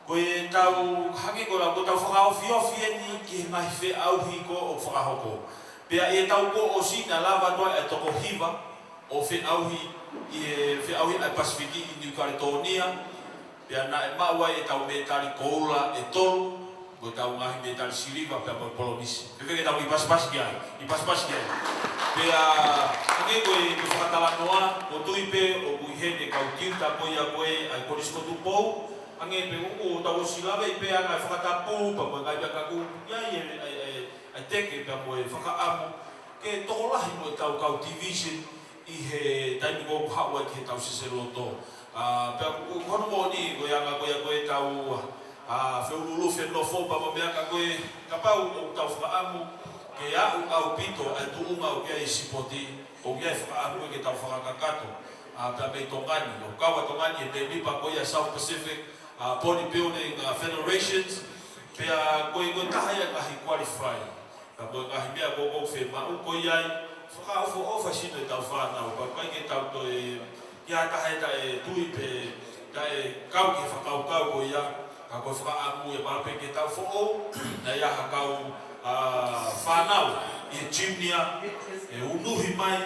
ko ʻetau, hangē ko e lau, ko ʻetau fakaofiofi eni ki he ngaahi feʻauhi ko ē ʻoku fakahoko. Pea ʻi heʻetau kuo ʻosi naʻe lava atu ai e toko hiva ʻo feʻauhi ʻi he feʻauhi ʻa e Pasifiki ʻi Niu Kaletōnia. Pea naʻe maʻu ai ʻetau mētali koula ʻe tolu, mo ʻetau ngaahi mētali siliva pea mo e polonisi. Fēfē ke tau kiʻi pasipasi ki ai, kiʻi pasipasi ki ai. Pea hangē ko e, ko e fakatalanoa, ʻoku ou tui pē ʻoku ʻi heni e kau tiuta ko ia ko ē ʻa e Kolisi ko Tupou, hangē pē ʻoku tau ʻosi lave pē ʻa e ngaahi fakatapu, pea mo e ngaahi meʻa ka ʻoku ʻi ai e, e, e, e teke pea mo e fakaʻamu ke tokolahi mo ʻetau kau division ʻi he taimi ko ē ʻoku haʻu ai ki heʻetau sese loto. ʻA, pea ko, ko hono moʻoni, ko e anga ko ia ko ē ʻetau, ʻa, feʻuluʻulu fenofo pea mo e meʻa ka ko ē, kapau ʻoku tau fakaʻamu ke aʻu ʻaupito ʻa e tuʻunga ʻoku ʻi ai e sipoti, ʻoku ʻi ai e fakaʻamu ke tau fakakakato, ʻa, pea mei Tonga ni, ʻo kau ʻa Tonga ni he mēmipa ko ia South Pacific, ʻa, Bodybuilding, ʻa, Federations, pea ko e, ko e taha ia e ngaahi qualify. Ka ko e ngaahi meʻa ko ē ʻoku fiemaʻu ko ia ai, fakaʻofoʻofa sino ʻetau fānau, pea ʻikai ke tau toe, ʻi ai ha taha ʻe taʻetui pe taʻekau ki he fakakaukau ko ia, ka ko e fakaʻamu ʻe maʻu pē ke tau foʻou, naʻe ʻi ai ha kau, ʻa, fānau ʻi he junior, ʻe unuhi mai,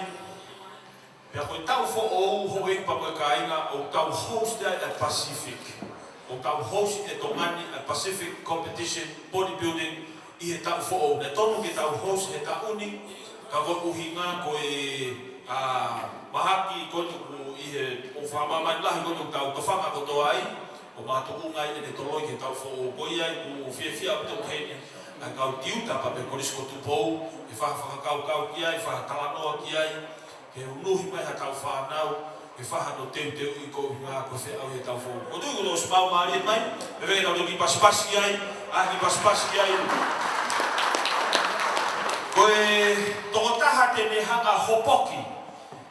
pea ko e taʻu foʻou houʻeiki pea mo e kāinga ʻoku tau host ai ʻa e Pacific. ʻOku tau host ʻe Tonga ni ʻa e Pacific Competition Bodybuilding ʻi he taʻu foʻou. Naʻe tonu ke tau host he taʻu ni, ka ko e ʻuhinga ko e, ʻa, mahaki ko eni ʻoku ʻi he, ʻoku fakamāmani lahi ko eni ʻoku tau tofanga kotoa ai, ʻo makatuʻunga ai ʻene toloi ki he taʻu foʻou. Ko ia ai ʻoku fiefia ʻaupito ki heni ʻa e kau tiuta pea mo e Kolisi ko Tupou, ʻe fai ha fakakaukau ki ai, fai ha talanoa ki ai, ke unuhi mai ha kau fānau, ke fai hano teuteuʻi ko e ʻuhinga ko e feʻauhi e taʻu foʻou. ʻOku ou tui kuo ʻosi maʻu mālie mai, fēfē ke tau kiʻi pasipasi ki ai, ʻa, kiʻi pasipasi ki ai. Ko e tokotaha te ne hanga ʻo hopoki,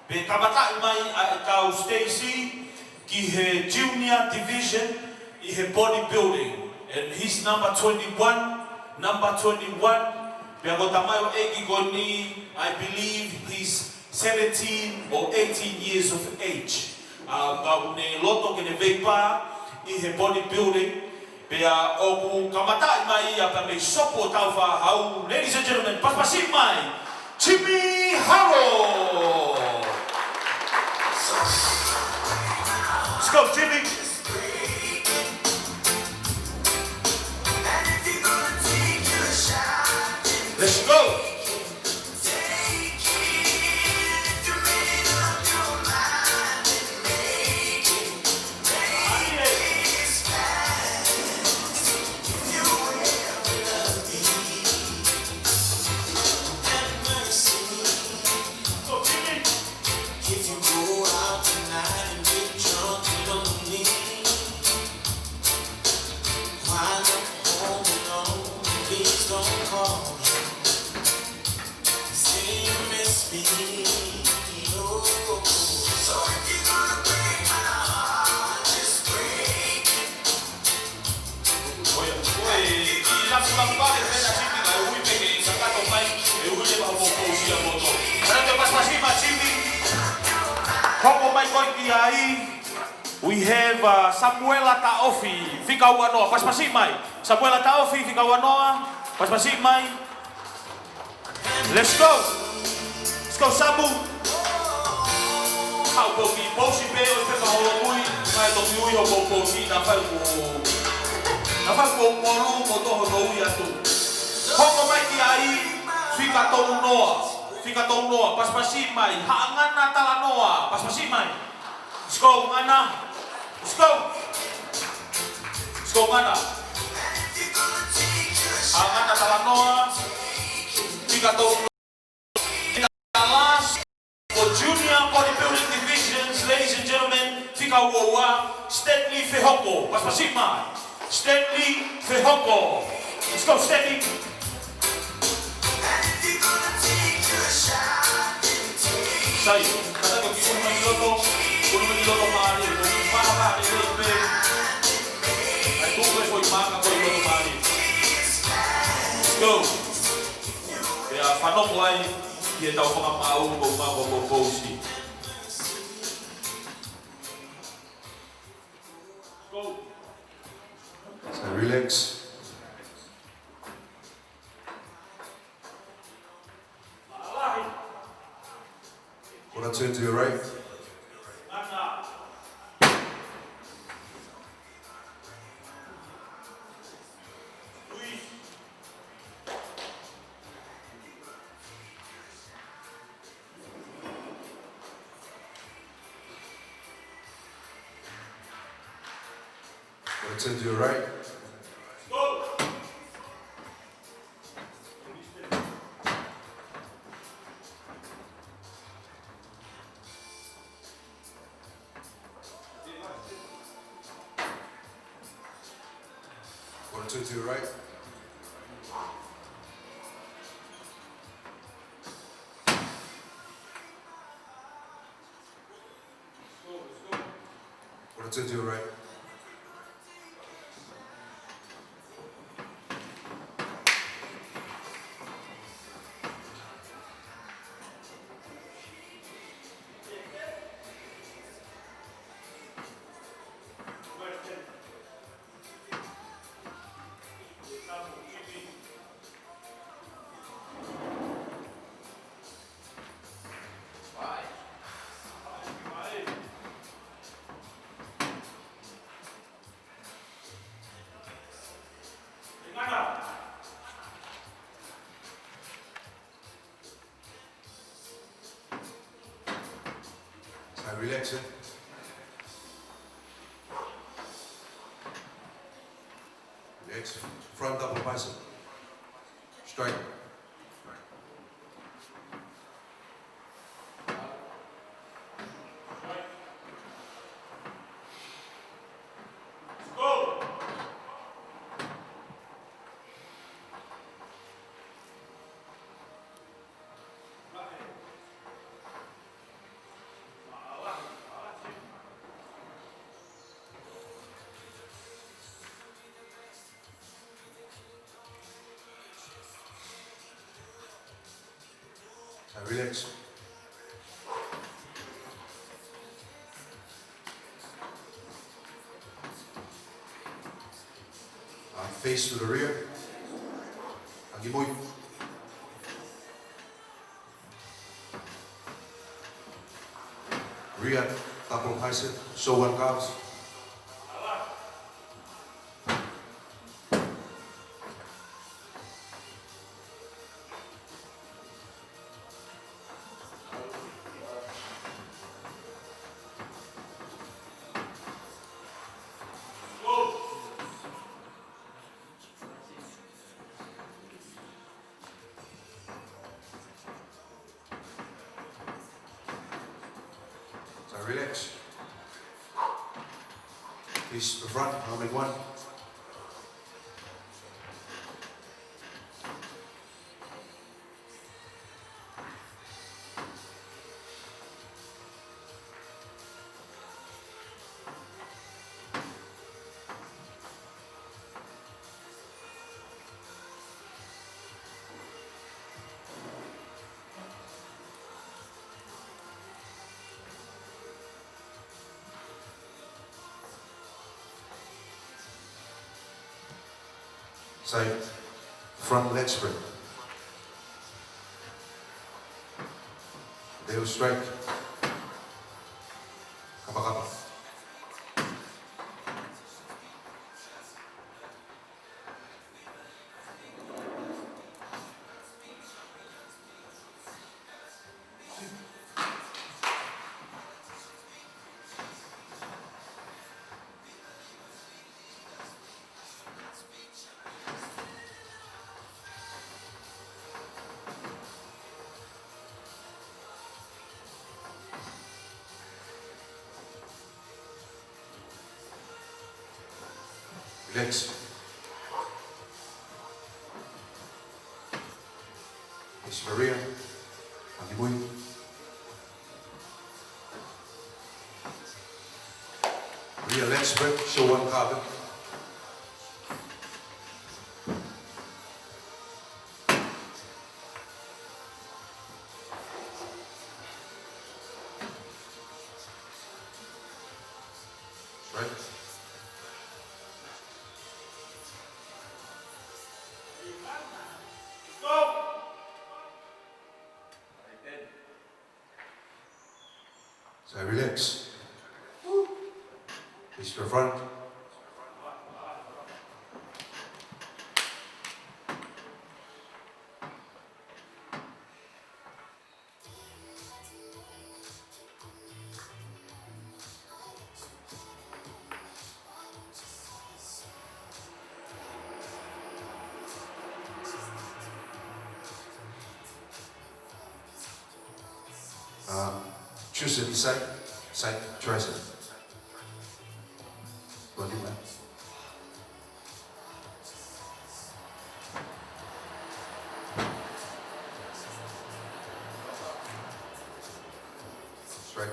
pe kamataʻi mai ʻa ʻetau Stacy ki he junior division ʻi he bodybuilding. And he's number twenty-one, number twenty-one. Pea ko e tamaioʻeiki ko eni, I believe he's seventeen or eighteen years of age. ʻA, ka ʻoku ne loto ke ne veipa ʻi he bodybuilding. Pea ʻoku kamataʻi mai ia pea mei Sopu ʻo Taufaʻāhau. Ladies and gentlemen, pasipasi mai, Jimmy Haro. Let's go, Jimmy. Let's go. Ko ia, ko e, ʻi he laku laku pale pē ʻa Jimmy, kae ui pē ke kakato mai, ʻe ui leva hoʻomou pousi ʻa moutolu. Ka te pasipasi mai Jimmy. Hoko mai ko ē ki ai, we have, uh, Samuela Taʻofi, fika uanoa, pasipasi mai. Samuela Taʻofi, fika uanoa, pasipasi mai. Let's go. Let's go, Samu. Haʻu pē ʻo kiʻi pousi pē ʻo pē ka holo ui, mai toki ui hoʻomou pousi, naʻa fai kuo, naʻa fai kuo molu mo toho no ui atu. Hoko mai ki ai, fika tolunoa, fika tolunoa, pasipasi mai, Haʻangana Talanoa, pasipasi mai. Let's go, Ngana. Let's go. Let's go, Ngana. Haʻangana Talanoa. Fika tolunoa. Last for junior bodybuilding divisions, ladies and gentlemen, fika uaua, Stanley Fehoko. Pasipasi mai. Stanley Fehoko. Let's go, Stanley. Sai, kātaki ʻo kiʻi ʻunu mai ki loto, ʻunu mai ki loto mālie, ko e kiʻi faʻa mālie pē. ʻAi tuku e foʻi maaka ko ē ʻi loto mālie. Go. Pea fanongo ai ki heʻetau fakamaau ko e maau ko e pousi. Go. So relax. Wanna turn to your right. Quarter turn to your right. Quarter turn to your right. Quarter turn to your right. Sai, relax, eh? Relax. Front double bicep. Strike. Sai, relax. Uh, face to the rear. Angimui. Rear double bicep, show one calves. So relax. Face to front, helmet one. Sai, front leg spread. Devil's strike. Kapakapa. Relax. Face to the rear. Angimui. Rear leg spread, show one calf. Right. So relax. Face to the front. Choose an inside, side, try side. Body man. Strike.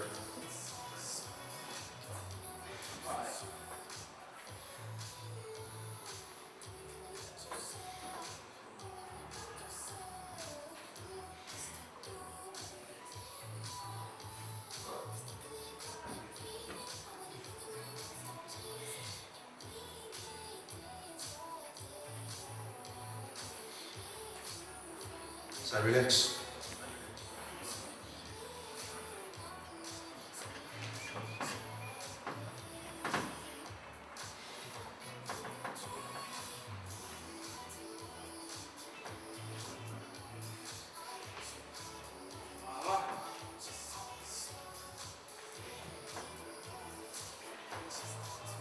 So relax.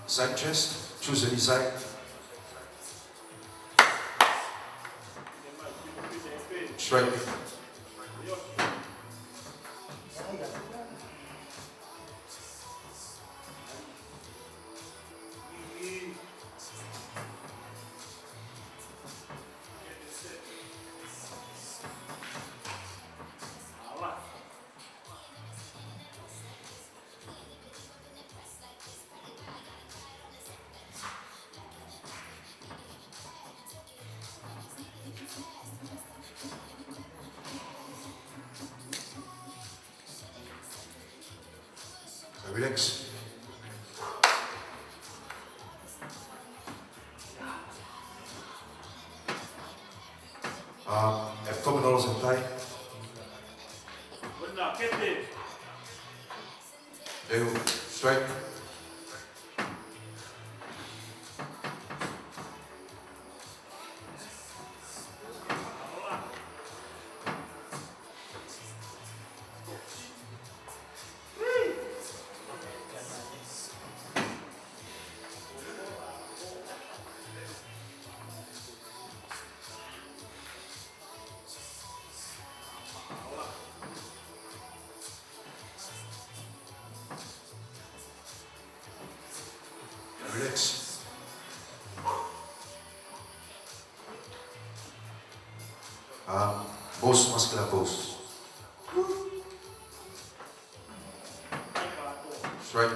Side chest, choose any side. Strike. So relax. Um, abdominals and thigh. Two, strike. Relax. Um, boss, muscular boss. Strike.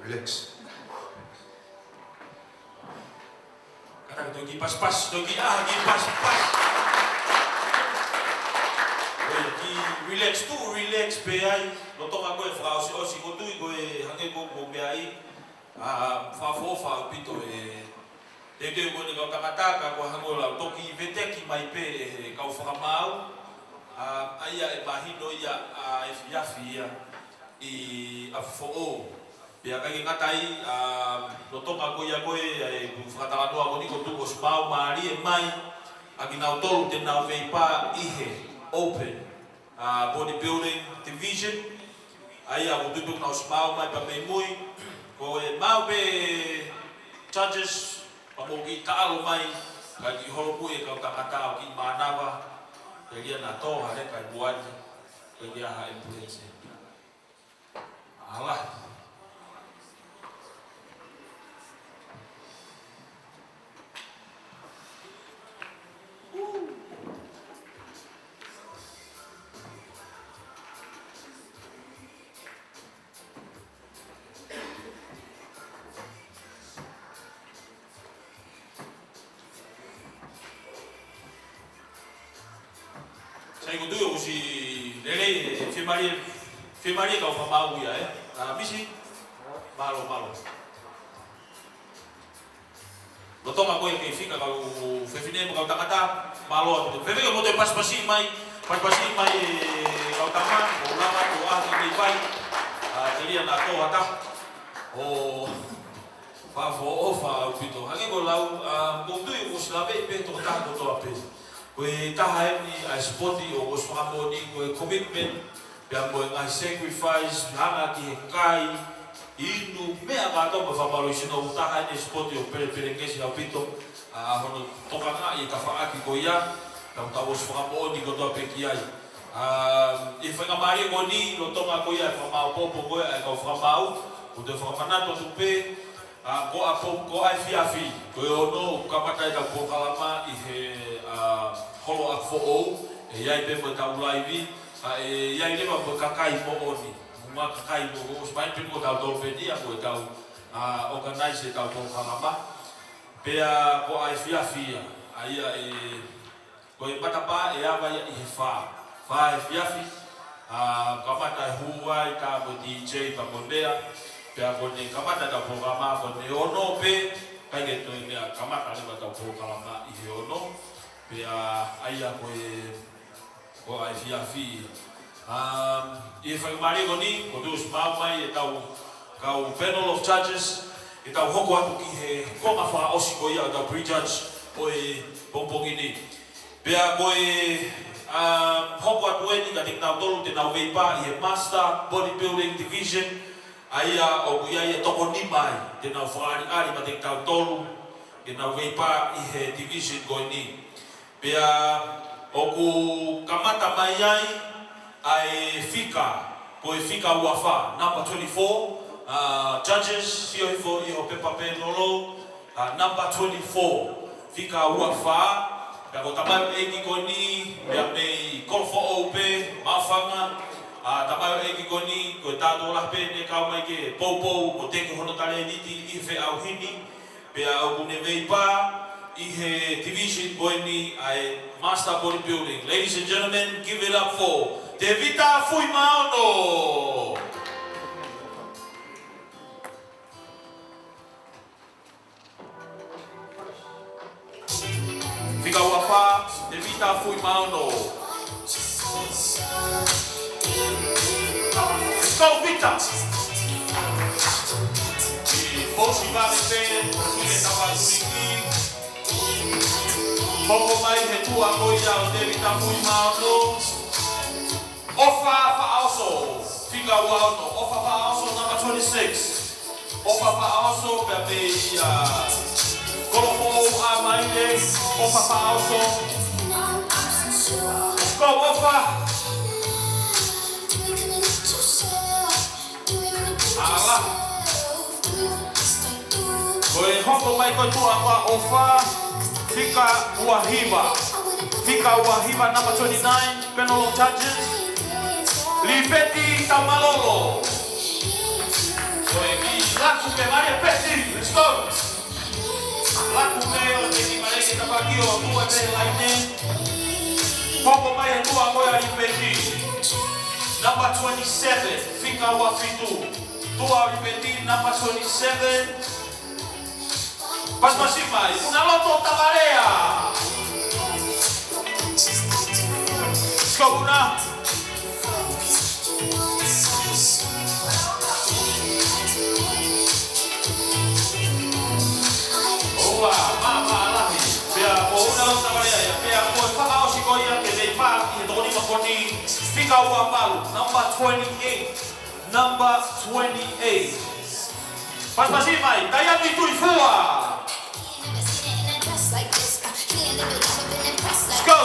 Relax. Kātaki, toki pasipasi, toki ʻā, kiʻi pasipasi. ʻOi, kiʻi relax tu, relax pē ai. Lolotonga ko e fakaʻosiʻosi, ʻoku ou tui ko e hangē ko e meʻa ai. ʻA, fakaʻofoʻofa ʻaupito e teuteu ko eni kau tangata, ka ko e hangē ʻoku lau toki veteki mai pē ʻe he kau fakamaau. ʻA, ʻa ia ʻe mahino ia ʻa e efiafi ia ʻi ʻapifoʻou. Pea ʻikai ke ngata ai, ʻa, lolotonga ko ia ko e, ʻa e fakatalanoa ko eni ʻoku tuʻu ʻosi maau mālie mai ʻa kinautolu te nau veipā ʻi he Open, ʻa, Bodybuilding Division. ʻA ia ʻoku tuʻu pē ʻoku nau ʻosi maau mai pea mei mui. Ko e maau pē judges, pea mou kiʻi taʻalo mai, ka kiʻi holo pē e kau tangata ʻo kiʻi mānava, ke lia na tō hale kai buani, ke lia ha ambulance. ʻAla. Sai, ʻoku ou tui ʻoku ʻosi lelei, ʻe fiemālie, fiemālie kau fakamaau ia, ē? ʻA, Misi? Mālō, mālō. Lolotonga ko e kei fika kau fefine mo e kau tangata, mālō atu. Fefine mo e pasipasi mai, Pasipasi mai e kau tama, ʻo lava atu ʻa e kei pai, ʻa, telia naʻa tō ha taha. ʻO fakaʻofoʻofa ʻaupito. Hangē ko e lau, ʻa, ʻoku ou tui ʻoku ʻosi lave pē ʻe he tokotaha kotoa pē. Ko e taha eni ʻa e sipoti ʻoku ʻosi fakamoʻoni, ko e commitment, pea mo e ngaahi sacrifice, hanga ki he kai, inu, meʻa kātoa mo e fakamālohisino, ʻoku taha eni e sipoti ʻoku pelepelengesi ʻaupito, ʻa, hono tokangaʻi e tafaʻaki ko ia, tau tau ʻosi fakamoʻoni kotoa pē ki ai. ʻA, ʻi he faingamālie ko eni, lolotonga ko ia e fakamāopoopo ko ia ʻa e kau fakamaau, ʻoku te fakamanatu atu pē, ʻa, ko ʻapo, ko ʻefiafi, ko e ono, kamata ʻetau polokalama ʻi he, ʻa, holo ʻa foʻou, ʻe ʻi ai pē mo ʻetau laivi, ʻa, ʻe ʻi ai leva mo e kakai moʻoni, mo e kakai moʻoni, ʻosi mai pē mo ʻetau tolopenia, mo ʻetau, ʻa, organize ʻetau polokalama. Pea ko ʻefiafi ia, ʻa ia ʻe, ko e matapā ʻe ava ia ʻi he fā. Fā efiafi, ʻa, kamata e hū ai tā mo e DJ pea mo e meʻa, pea ko ʻene kamata ʻetau polokalama ko ʻene ono pē, ʻikai ke toe meʻa kamata leva ʻetau polokalama ʻi he ono, pea ʻa ia ko e, ko ʻefiafi. Um, ʻi he faingamālie ko eni, ʻoku tuʻusi maʻu mai ʻetau kau panel of judges, ke tau hoko atu ki he konga fakaʻosi ko ia ʻetau prejudge ʻo e pongipongi ni. Pea ko e, um, hoko atu eni kiate kinautolu te nau veipā ʻi he Master Bodybuilding Division, ʻa ia ʻoku ʻi ai e toko nima ai, te nau fakaʻaliʻali maʻa kitautolu, ke nau veipā ʻi he division ko eni. Pea ʻoku kamata mai ai ʻa e fika, ko e fika ua fā, number twenty-four, uh, judges, sio hifo ʻi hoʻo pepa pē Nolo, uh, number twenty-four, fika ua fā, pea ko e tamaioʻeiki ko eni, pea mei Kolofoʻou pē, Maʻufanga, uh, tamaioʻeiki ko eni, ko e tātō lahi pē ʻene kau mai ke poupou, ʻo teke hono talēniti ʻi he feʻauhi ni, pea ʻoku ne veipā ʻi he division ko eni ʻa e Master Bodybuilding. Ladies and gentlemen, give it up for Tevita Fuimaono. Fika ua fā, Tevita Fuimaono. Let's go, Vita! ʻI he posi vale pē, ʻi he tapa tuliki. Hoko mai he tuʻa ko ia ʻo Tevita Fuimaono. ʻOfa Faʻaoso, fika ua ono. ʻOfa Faʻaoso, number twenty-six. ʻOfa Faʻaoso, pea mei, ʻa, Kolofoʻou ʻa Maile, ʻOfa Faʻaoso. Go, ʻOfa! ʻAla. Ko e hoko mai ko e tuʻa ko ia ʻOfa, fika ua hiva. Fika ua hiva, number twenty-nine. Panel of judges. Lipeti Tamalolo. Ko e kiʻi laku ke mare peti. Let's go. Laku ke o te ki mare ke tapaki o tua te laine. Hoko mai e tuʻa ko ia Lipeti. Number twenty-seven. Fika ua fitu. Tuʻa Lipeti, number twenty-seven. Pasipasi mai, Una Loto Tavalea. Let's go, Una. ʻOua, mā, mā lahi. Pea ko Una Loto Tavalea ia. Pea ko e fakaʻosi ko ia ke veipā ʻi he toko nima ko eni, fika ua valu, number twenty-eight. Number twenty-eight. Pasipasi mai, Taiami Tuifua. Let's go.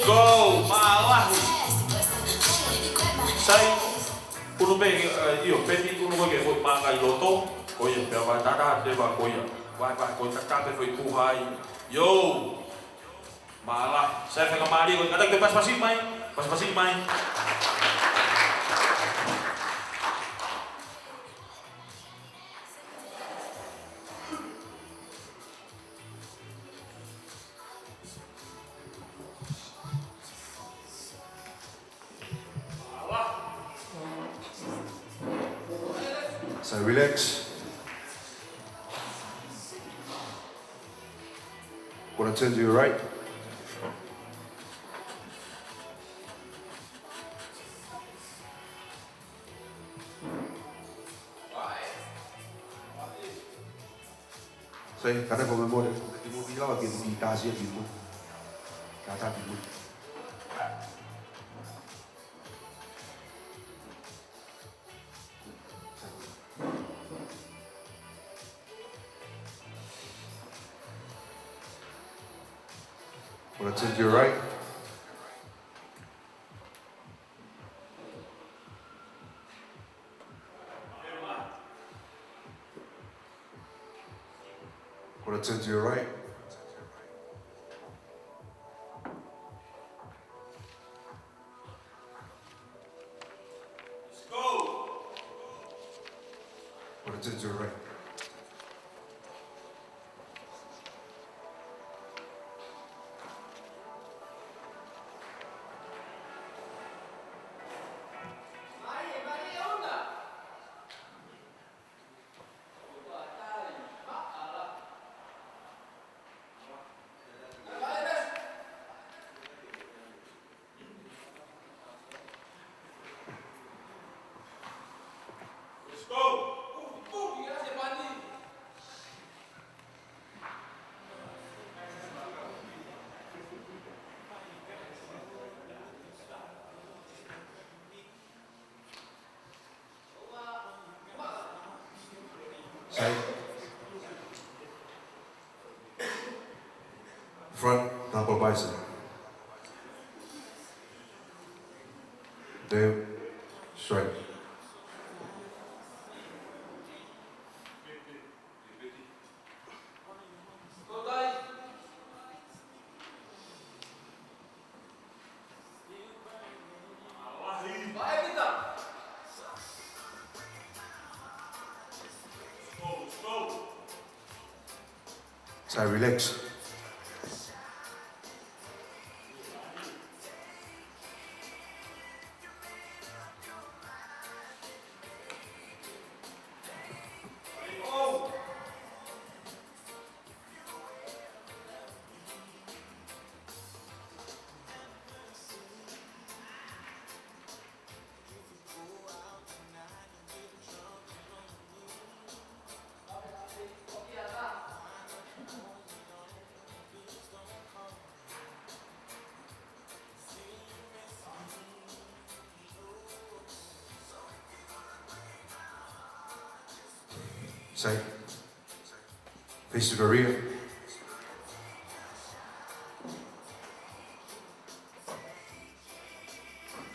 Go, mā lahi. Sai, unu pē, ʻio, peti unu ko ke foʻi māka ʻi loto, ko ia, pea vai tata, te va ko ia. Vai, vai, ko tata pē foʻi kuhai. Yo. Mālō, sai fakamālō, kātaki pē pasipasi mai, pasipasi mai. So relax. Turn to your right. Sai, kātaki fakamolemole, ke mou ʻilo ke tau kiʻi tā sia ki mui. Kātaki ki mui. Wanna turn to your right? Wanna turn to your right? Wanna turn to your right? Sai. Front double bicep. Teu, strike. Sai, relax. Sai. Face to the rear.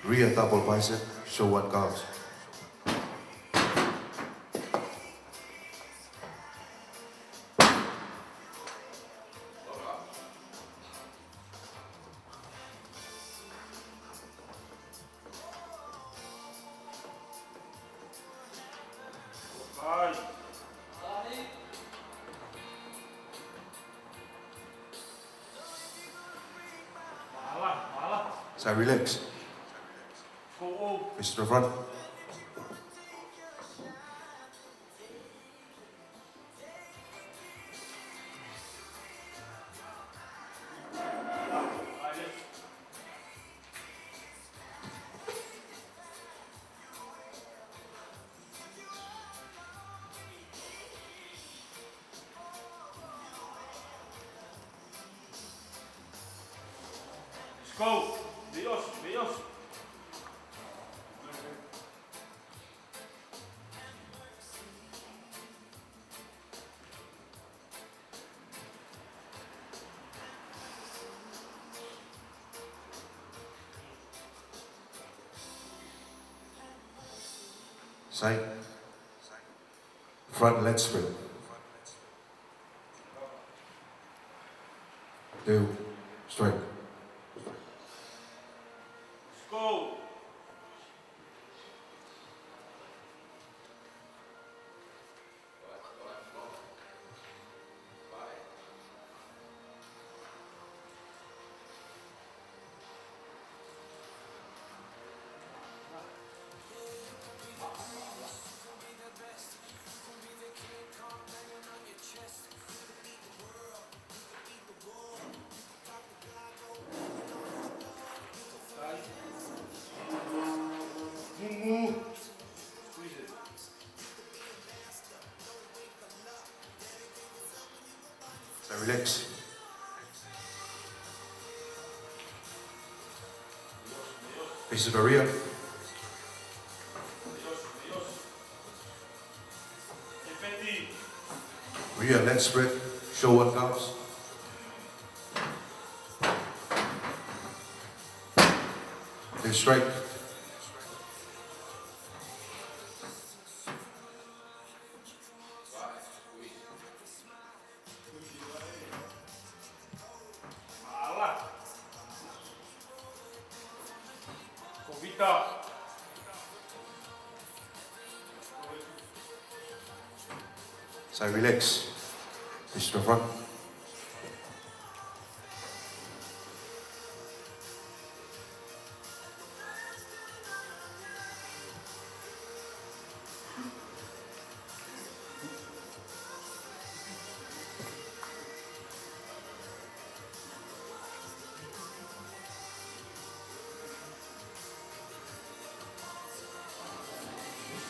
Rear double bicep, show what counts. Sai, relax. Face to the front. Let's go. Dios, Dios. Sai. Front lat spread. Teu, strike. Let's go. Face the rear. Rear, lat spread. Show what comes. Left strike. Side relax. Push to front.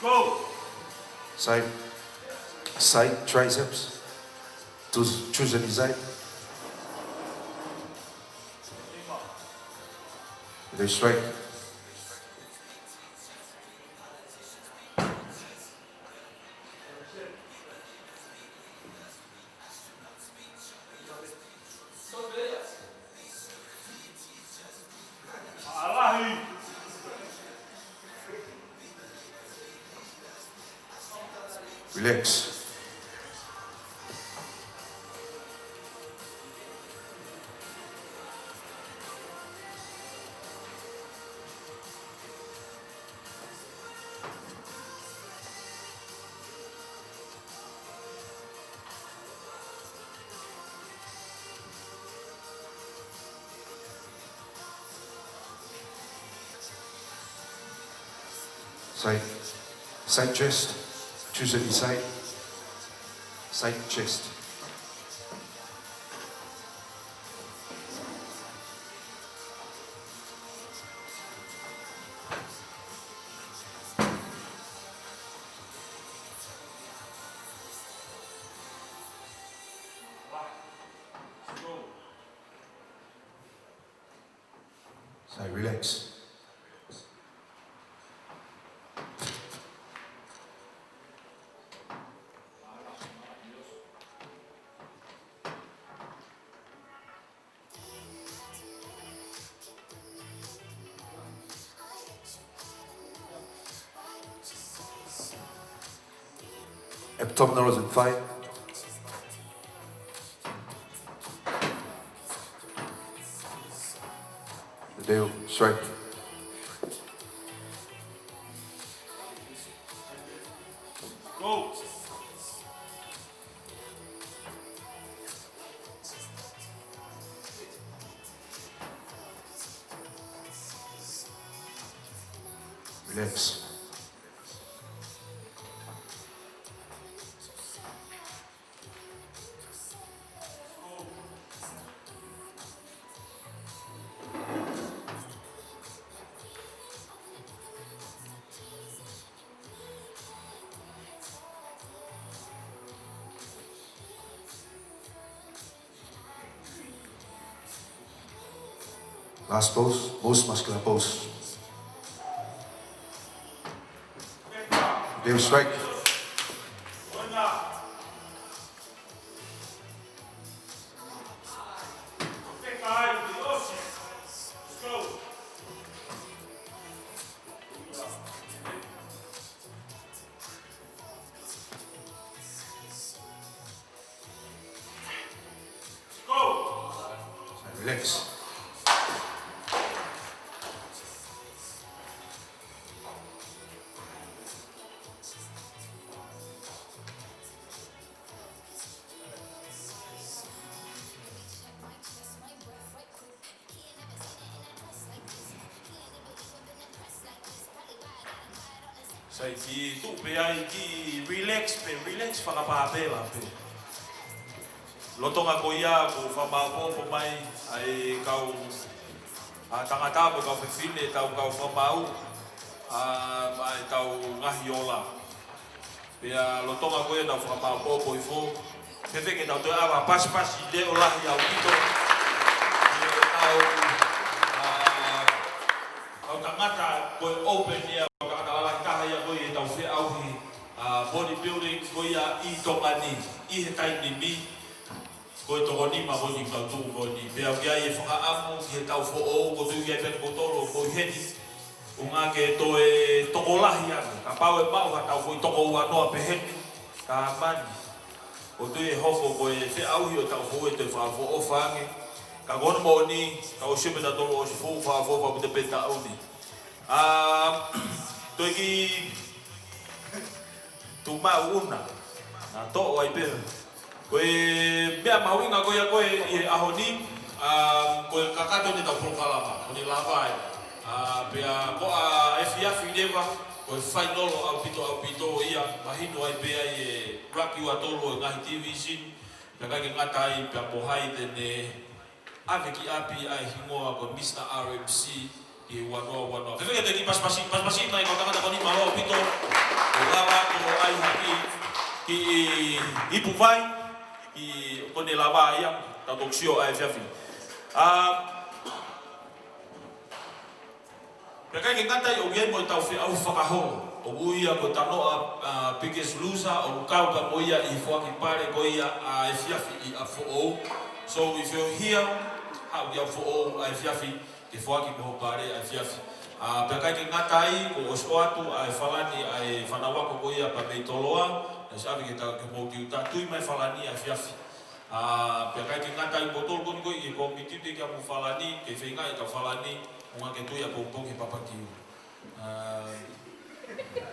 Go. Side, side triceps. Choose, choose any side. Left strike. Relax. Side, side chest, choose any side, side chest. Side relax. Abdominals in five. Left strike. Go. Relax. Last pose, most muscular pose. Left strike. Relax. Sai, kiʻi tuʻu pē ai, kiʻi relax pē, relax fakapāpela pē. Lolotonga ko ia ʻoku fakamāʻopoʻopo mai ʻa e kau, ʻa, tangata mo e kau fefine, ʻetau kau fakamaau, ʻa, ʻa ʻetau ngaahi ola. Pea lolotonga ko ia ʻetau fakamāʻopoʻopo hifo, fēfē ke tau toe ʻave ha pasipasi leʻo lahi ʻaupito ki heʻetau, ʻa, kau tangata Ko e open ia, ko e tangata lalahi taha ia ko ē ʻi heʻetau feʻauhi, ʻa, bodybuilding ko ia ʻi Tonga ni, ʻi he taimi ni. Ko e toko nima ko eni ʻoku tau tuʻu ko eni. Pea ʻoku ʻi ai e fakaʻamu ki heʻetau foʻou, ʻoku ou tui ʻoku ʻi ai pē kimoutolu ko ē heni. ʻUhinga ke toe tokolahi ange. Kapau ʻe maʻu haʻatau foʻi toko ua noa pē heni. Ka mani. ʻOku ou tui ʻe hoko ko e feʻauhi ʻo ʻetau foʻou ʻe toe fakaʻofoʻofa ange. Ka ko hono moʻoni, ka ʻosi pē tautolu ʻosi foʻou fakaʻofoʻofa ʻaupito pē taʻu ni. ʻA, toe kiʻi tuʻu maʻu ʻuna. Na toʻo ai pē. Ko e meʻa mahuʻinga ko ia ko ē ʻi he ʻaho ni, ʻa, ko e kakato eni ʻetau polokalama, ko eni lava ai. ʻA, pea ko e efiafi leva, ko e fainolo ʻaupito, ʻaupito ia, mahino ai pē ai e raki ua tolu ʻo e ngaahi division, pea ʻikai ke ngata ai, pea mo hai te ne ʻave ki ʻapi ʻa e hingoa ko Mister R M C ʻi he ua noa ua noa. Fēfē ke toe kiʻi pasipasi, pasipasi mai kau tangata ko eni mālō ʻaupito. ʻO lava atu ʻo ʻai ha kiʻi, kiʻi ipu vai, kiʻi ko eni lava ia, tau toki sio ʻa e efiafi. ʻA, pea ʻikai ke ngata ai ʻoku ʻi ai mo ʻetau feʻauhi fakaholo. ʻOku ʻi ai ko Tanoa, ʻa, Biggest Loser, ʻoku kau pē mo ia ʻi he foaki pale ko ia ʻa e efiafi ʻi ʻApifoʻou. So, ʻi he feohi ia, haʻu ki ʻApifoʻou ʻa e efiafi, ke foaki mo ho pale ʻa e efiafi. ʻA, pea ʻikai ke ngata ai, kuo ʻosi ʻoatu ʻa e falani ʻa e fānau ako ko ia pea mei Toloa, naʻe ʻosi ʻave ke ta, ke mou tiuta, tui mai falani ʻa e efiafi. ʻA, pea ʻikai ke ngata ai, kimoutolu ko eni ko ē ʻi he kōmiti, teʻeki ke mou falani, ke feinga ʻetau falani, ʻuhinga ke tui ʻapongipongi he papakiu. ʻA,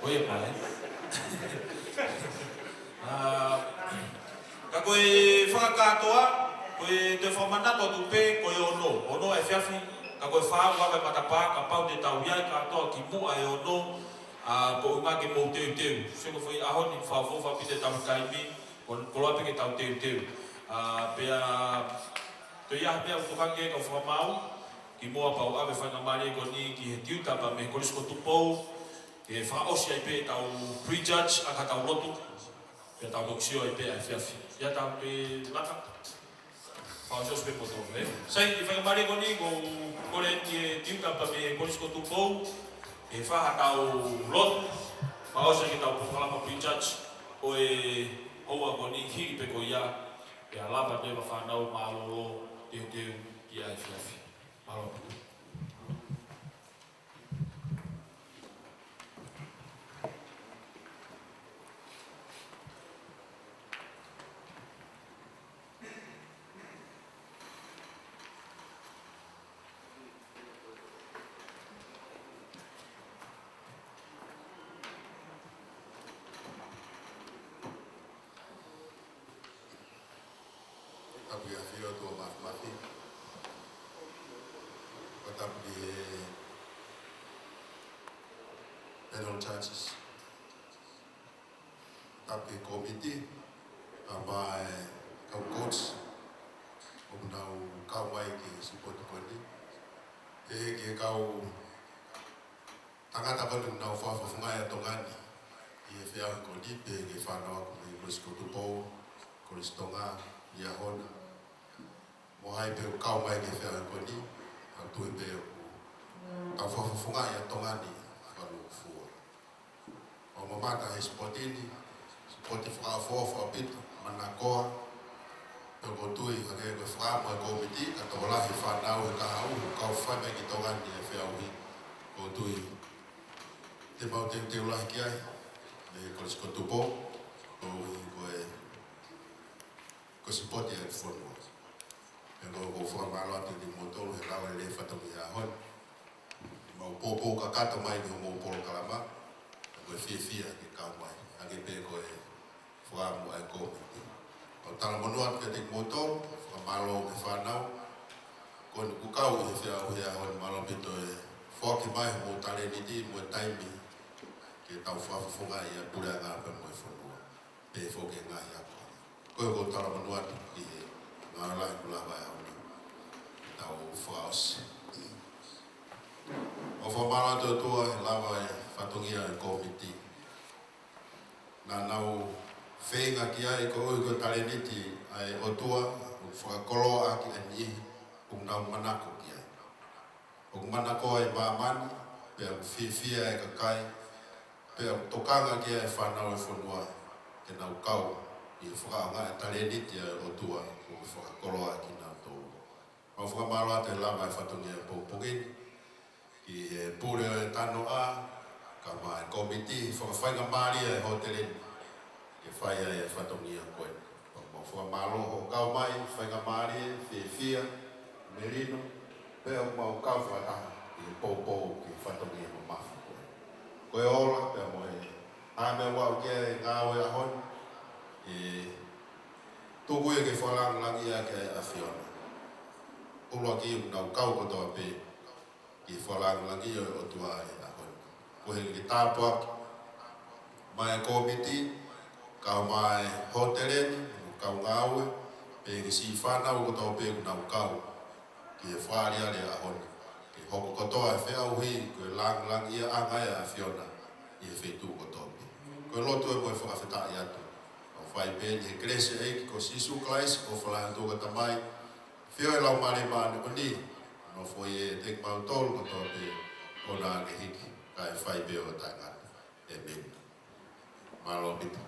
ko ia pē. ʻA, ka ko e fakakātoa, ko e toe fakamanatu atu pē, ko e ono, ono ʻa e efiafi, ka ko e fā ʻoku ʻave matapā, kapau te tau ʻi ai kātoa kimuʻa e ono, ʻa, ko e ʻuhinga ke mou teuteu. Sio ko e foʻi ʻaho ni, fakaʻofoʻofa ʻaupito ʻetau taimi, ko, koloa pē ke tau teuteu. ʻA, pea, toe ʻi ai ha meʻa ʻoku tokanga ki ai kau fakamaau, kimuʻa pea u ʻave faingamālie ko eni ki he tiuta pea mei he Kolisi ko Tupou, ke fakaʻosi ai pē ʻetau prejudge ʻaki haʻatau lotu, pea tau toki sio ai pē ʻa e efiafi. ʻIa tau pē laka, fakaʻosiʻosi pē moutolu, ē? Sai, ʻi he faingamālie ko eni, ʻoku ou kole ki he tiuta pea mei he Kolisi ko Tupou, ke fai haʻatau lotu, fakaʻosi ai ʻetau polokalama prejudge ʻo e houa ko eni, hili pē ko ia, pea lava pē ʻa e fānau mālōlō, teuteu ki he efiafi. Mālō. Tapu ki he ʻAfio ʻOtua Māfimafi. Fakatapu ki he panel judges. Tapu ki he kōmiti, pea mo e kau coach, ʻoku nau kau mai ki he sipoti ko eni. Pehē ki he kau tangata ko eni ʻoku nau fakafofongaʻi ʻa Tonga ni ʻi he feʻauhi ko eni, pehē ki he fānau ako mei Kolisi ko Tupou, Kolisi Tonga, Liahona, mo hai pē ʻoku kau mai ki he feʻauhi ko eni, ʻoku ou tui pē ʻoku tau fakafofongaʻi ʻa Tonga ni fakalūkufua. ʻOku mamata he sipoti ni, sipoti fakaʻofoʻofa ʻaupito, manakoa, pea ʻoku ou tui hangē ko e fakaʻamu ʻa e kōmiti, ka tokolahi e fānau he kahaʻu, ʻoku kau fai mai ki Tonga ni he feʻauhi, ʻoku ou tui te mau teuteu lahi ki ai, mei he Kolisi ko Tupou, koeʻuhi ko e, ko e sipoti ʻa e fonua. Pea ʻoku ou fakamālō atu kiate kimoutolu he lava lelei e fatongia he ʻaho ni. Mau poupou kakato mai ki hoʻomou polokalama, pea ko e fiefia ke kau mai, hangē pē ko e fakaʻamu ʻa e kōmiti. Mau talamonū atu kiate kimoutolu, fakamālō ki he fānau ko eni ʻoku kau ʻi he feʻauhi he ʻaho ni, mālō ʻaupito e foaki mai hoʻomou talēniti mo e taimi ke tau fakafofongaʻi ʻa e puleʻanga pea mo e fonua. Pehē foki ki he ngaahi ako. Ko ia ʻoku ou talamonū atu ki he ngāue lahi kuo lava ʻi he ʻaho ni ke tau fakaʻosi. ʻOku ou fakamālō atu ʻOtua he lava e fatongia e kōmiti. Naʻa nau feinga ki ai koeʻuhi ko e talēniti ʻa e ʻOtua, ʻoku fakakoloa ʻaki ʻa e niʻihi ʻoku nau manako ki ai. ʻOku manakoa ʻi māmani, pea ʻoku fiefia e kakai, pea ʻoku tokanga ki ai e fānau e fonua ke nau kau ʻi he fakaʻaongaʻi e talēniti ʻa e ʻOtua ʻoku fakakoloa kinautolu. Mau fakamālō atu he lava e fatongia e pongipongi ni ki he pule ʻo e tanoʻa, kae ʻumaʻā e kōmiti fakafaingamālie e hōtele ni ke fai ai e fatongia ko eni. Mau fakamālō hoʻo kau mai, faingamālie, fiefia, melino, pea ʻoku mau kau fakataha ʻi he poupou ki he fatongia mamafa ko eni. Ko e ola pea mo e ʻa e meʻa ʻoku ʻi ai e ngāue ʻaho ni, ʻe tuku ia ke fakalāngilangiʻia ʻaki ʻa e ʻAfiona. ʻUluaki ʻoku nau kau kotoa pē ki he fakalāngilangiʻi ʻo e ʻOtua he ʻaho ni. Ko e hiki tāpuaki mai e kōmiti, kae ʻumaʻā e hōtele ni, mo e kau ngāue, pea ki siʻi fānau kotoa pē ʻoku nau kau ki he fakaʻaliʻali e ʻaho ni. Ke hoko kotoa e feʻauhi ko e lāngilangiʻiaʻanga ia ʻa e ʻAfiona ʻi he feituʻu kotoa pē. Ko e lotu ē mo e fakafetaʻi atu ʻoku fai pē eni he kelesi ʻa e ʻEiki ko Sīsū Kalaisi, ʻofa lahi ʻa e ʻOtua ko e Tamai, feohi ʻa e Laumālie Māʻoniʻoni, nofoʻia ʻiate kimautolu kotoa pē ʻo ʻoua ʻe hiki, kae fai pē ʻo taʻengata. ʻĒmeni. Mālō Pita.